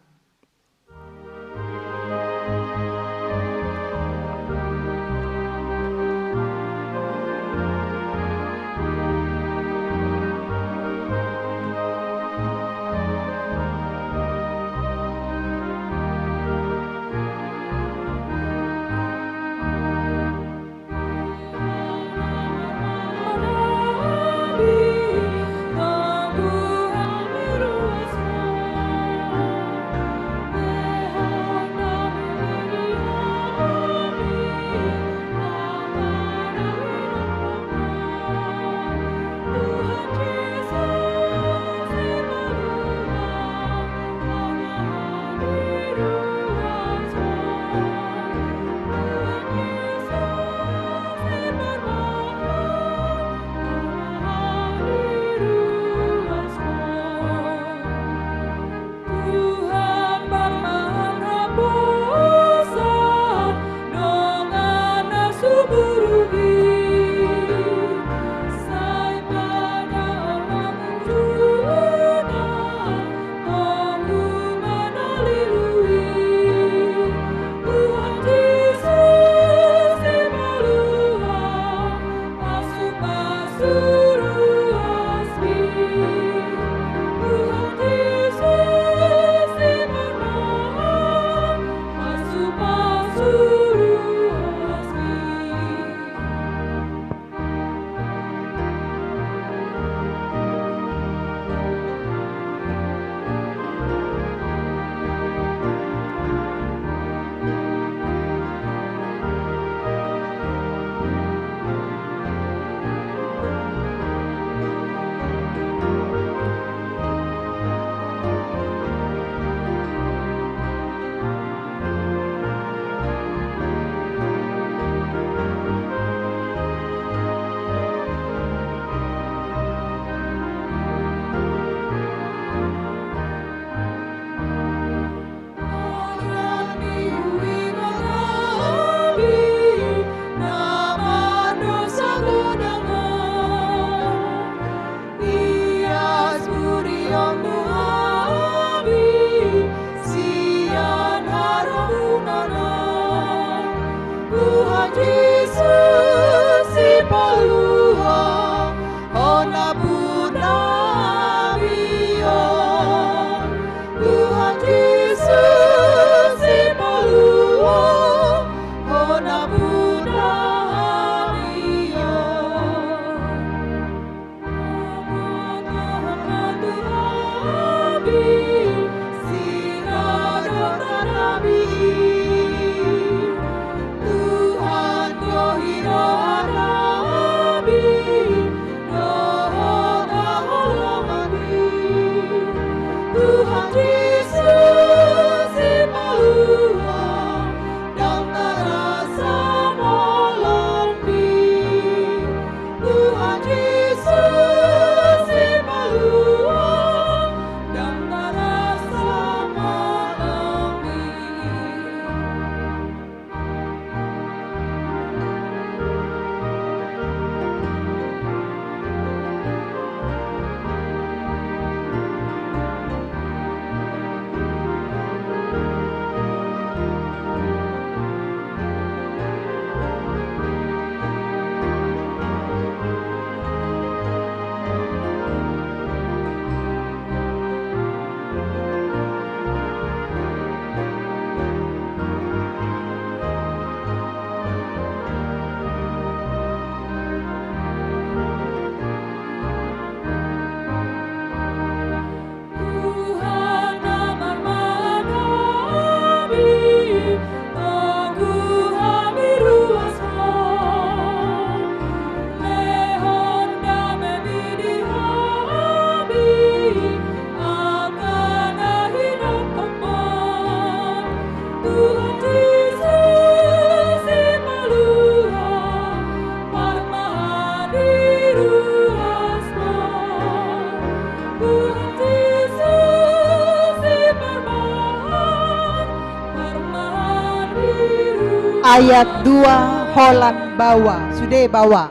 Ayat dua, holan baoa. Sude baoa.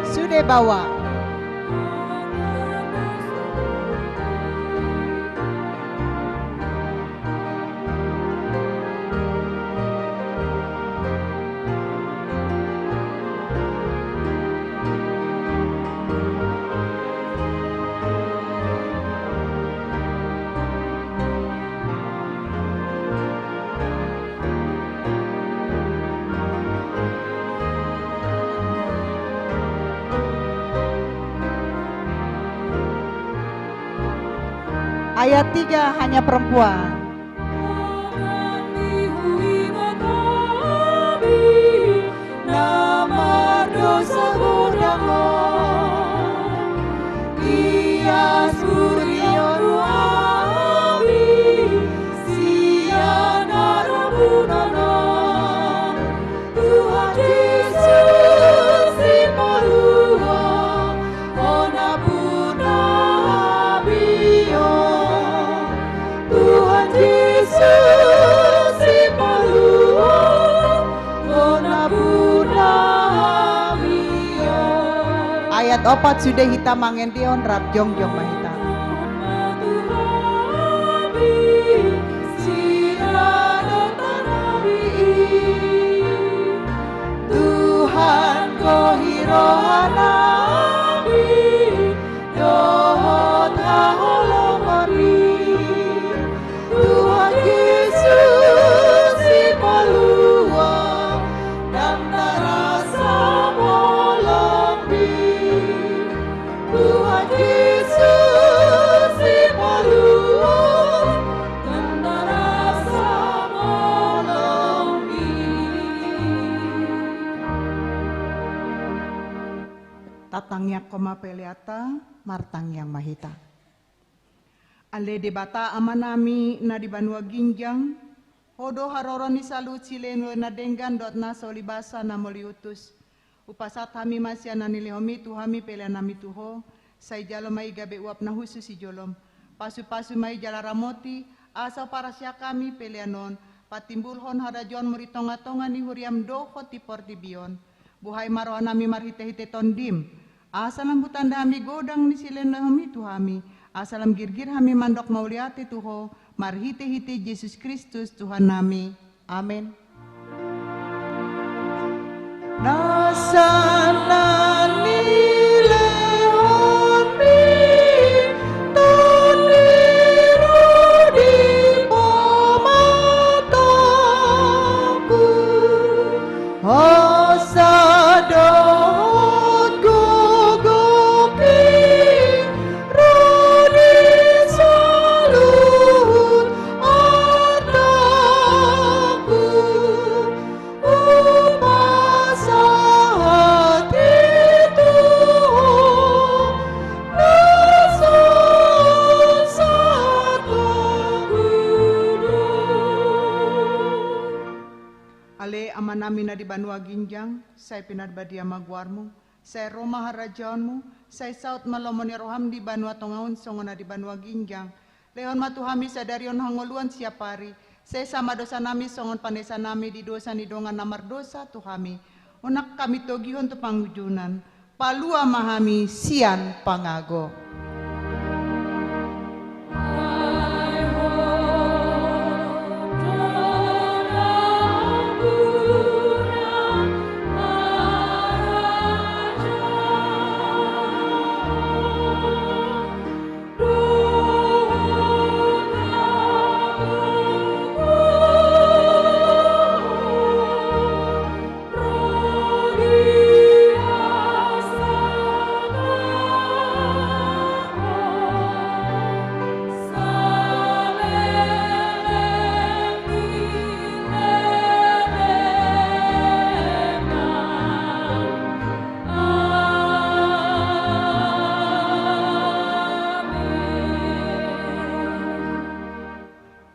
Sude baoa. Ayat tiga, hanya perempuan. Tuhan Jesus, Sipalua, Hona purna hami on. Tuhan Jesus, Sipalua, Hona purna hami on. Ayat opat, sude hita mangendehon, rap jongjong ma hita. Tuhan, Ho i roha nami, dohot haholonganmi. Tuhan Jesus, Sipalua, ndang tarasa holongmi. Tuhan Jesus, Sipalua, ndang tarasa holongmi. Tatangiangkon ma peleanta, martangiang ma hita. Ale Debata Amanami na di banua ginjang, Ho do haroro ni saluhut silehonlehon na denggan dohot na so libasa na mauliutus. Hupasahat hami ma sian na nilehonmi tu hami peleannami tu Ho, sai jalo ma i gabe uap na hushus i jolom. Pasupasu ma i jala ramoti, asa huparsiajar hami pelean on patimbulhon harajaonmu di tongatonga ni huriam dohot di portibi on. Buhai ma rohanami marhitehite Tondim, asa lam hutanda hami godang ni silehonlehonmi tu hami, asa lam girgir hami mandok mauliate tu Ho, marhitehite Jesus Kristus Tuhannami. Amen. Nasa na nilehonmi Tondim di pamatangku. Asa dohot gogohi ro di saluhut artangku, hupasahat i tu Ho, na so sahatku do. Ale Amanami na di banua ginjang, sai pinarbadia ma goarmu, sai ro ma harajaonmu, sai saut ma lomo ni roham di banua tonga on songon na di banua ginjang. Lehon ma tu hami sadari on hangoluan siapari, sesa ma dosanami songon panesanami di dosa ni dongan na mardosa tu hami. Unang hami togihon tu pangunjunan, palua ma hami sian pangago.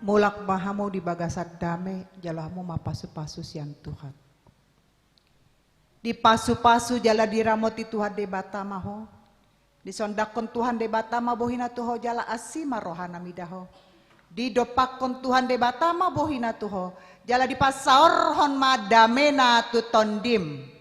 Mulak ma hamu di bagasan dame, jalo hamu ma pasupasu sian Tuhan. Dipasupasu jala diramoti Tuhan Debata ma ho. Disondangkon Tuhan Debata ma bohina tu ho jala asi ma rohana mida ho. Didompakkon Tuhan Debata ma bohina tu ho, jala dipasaorhon ma damena tu tondim.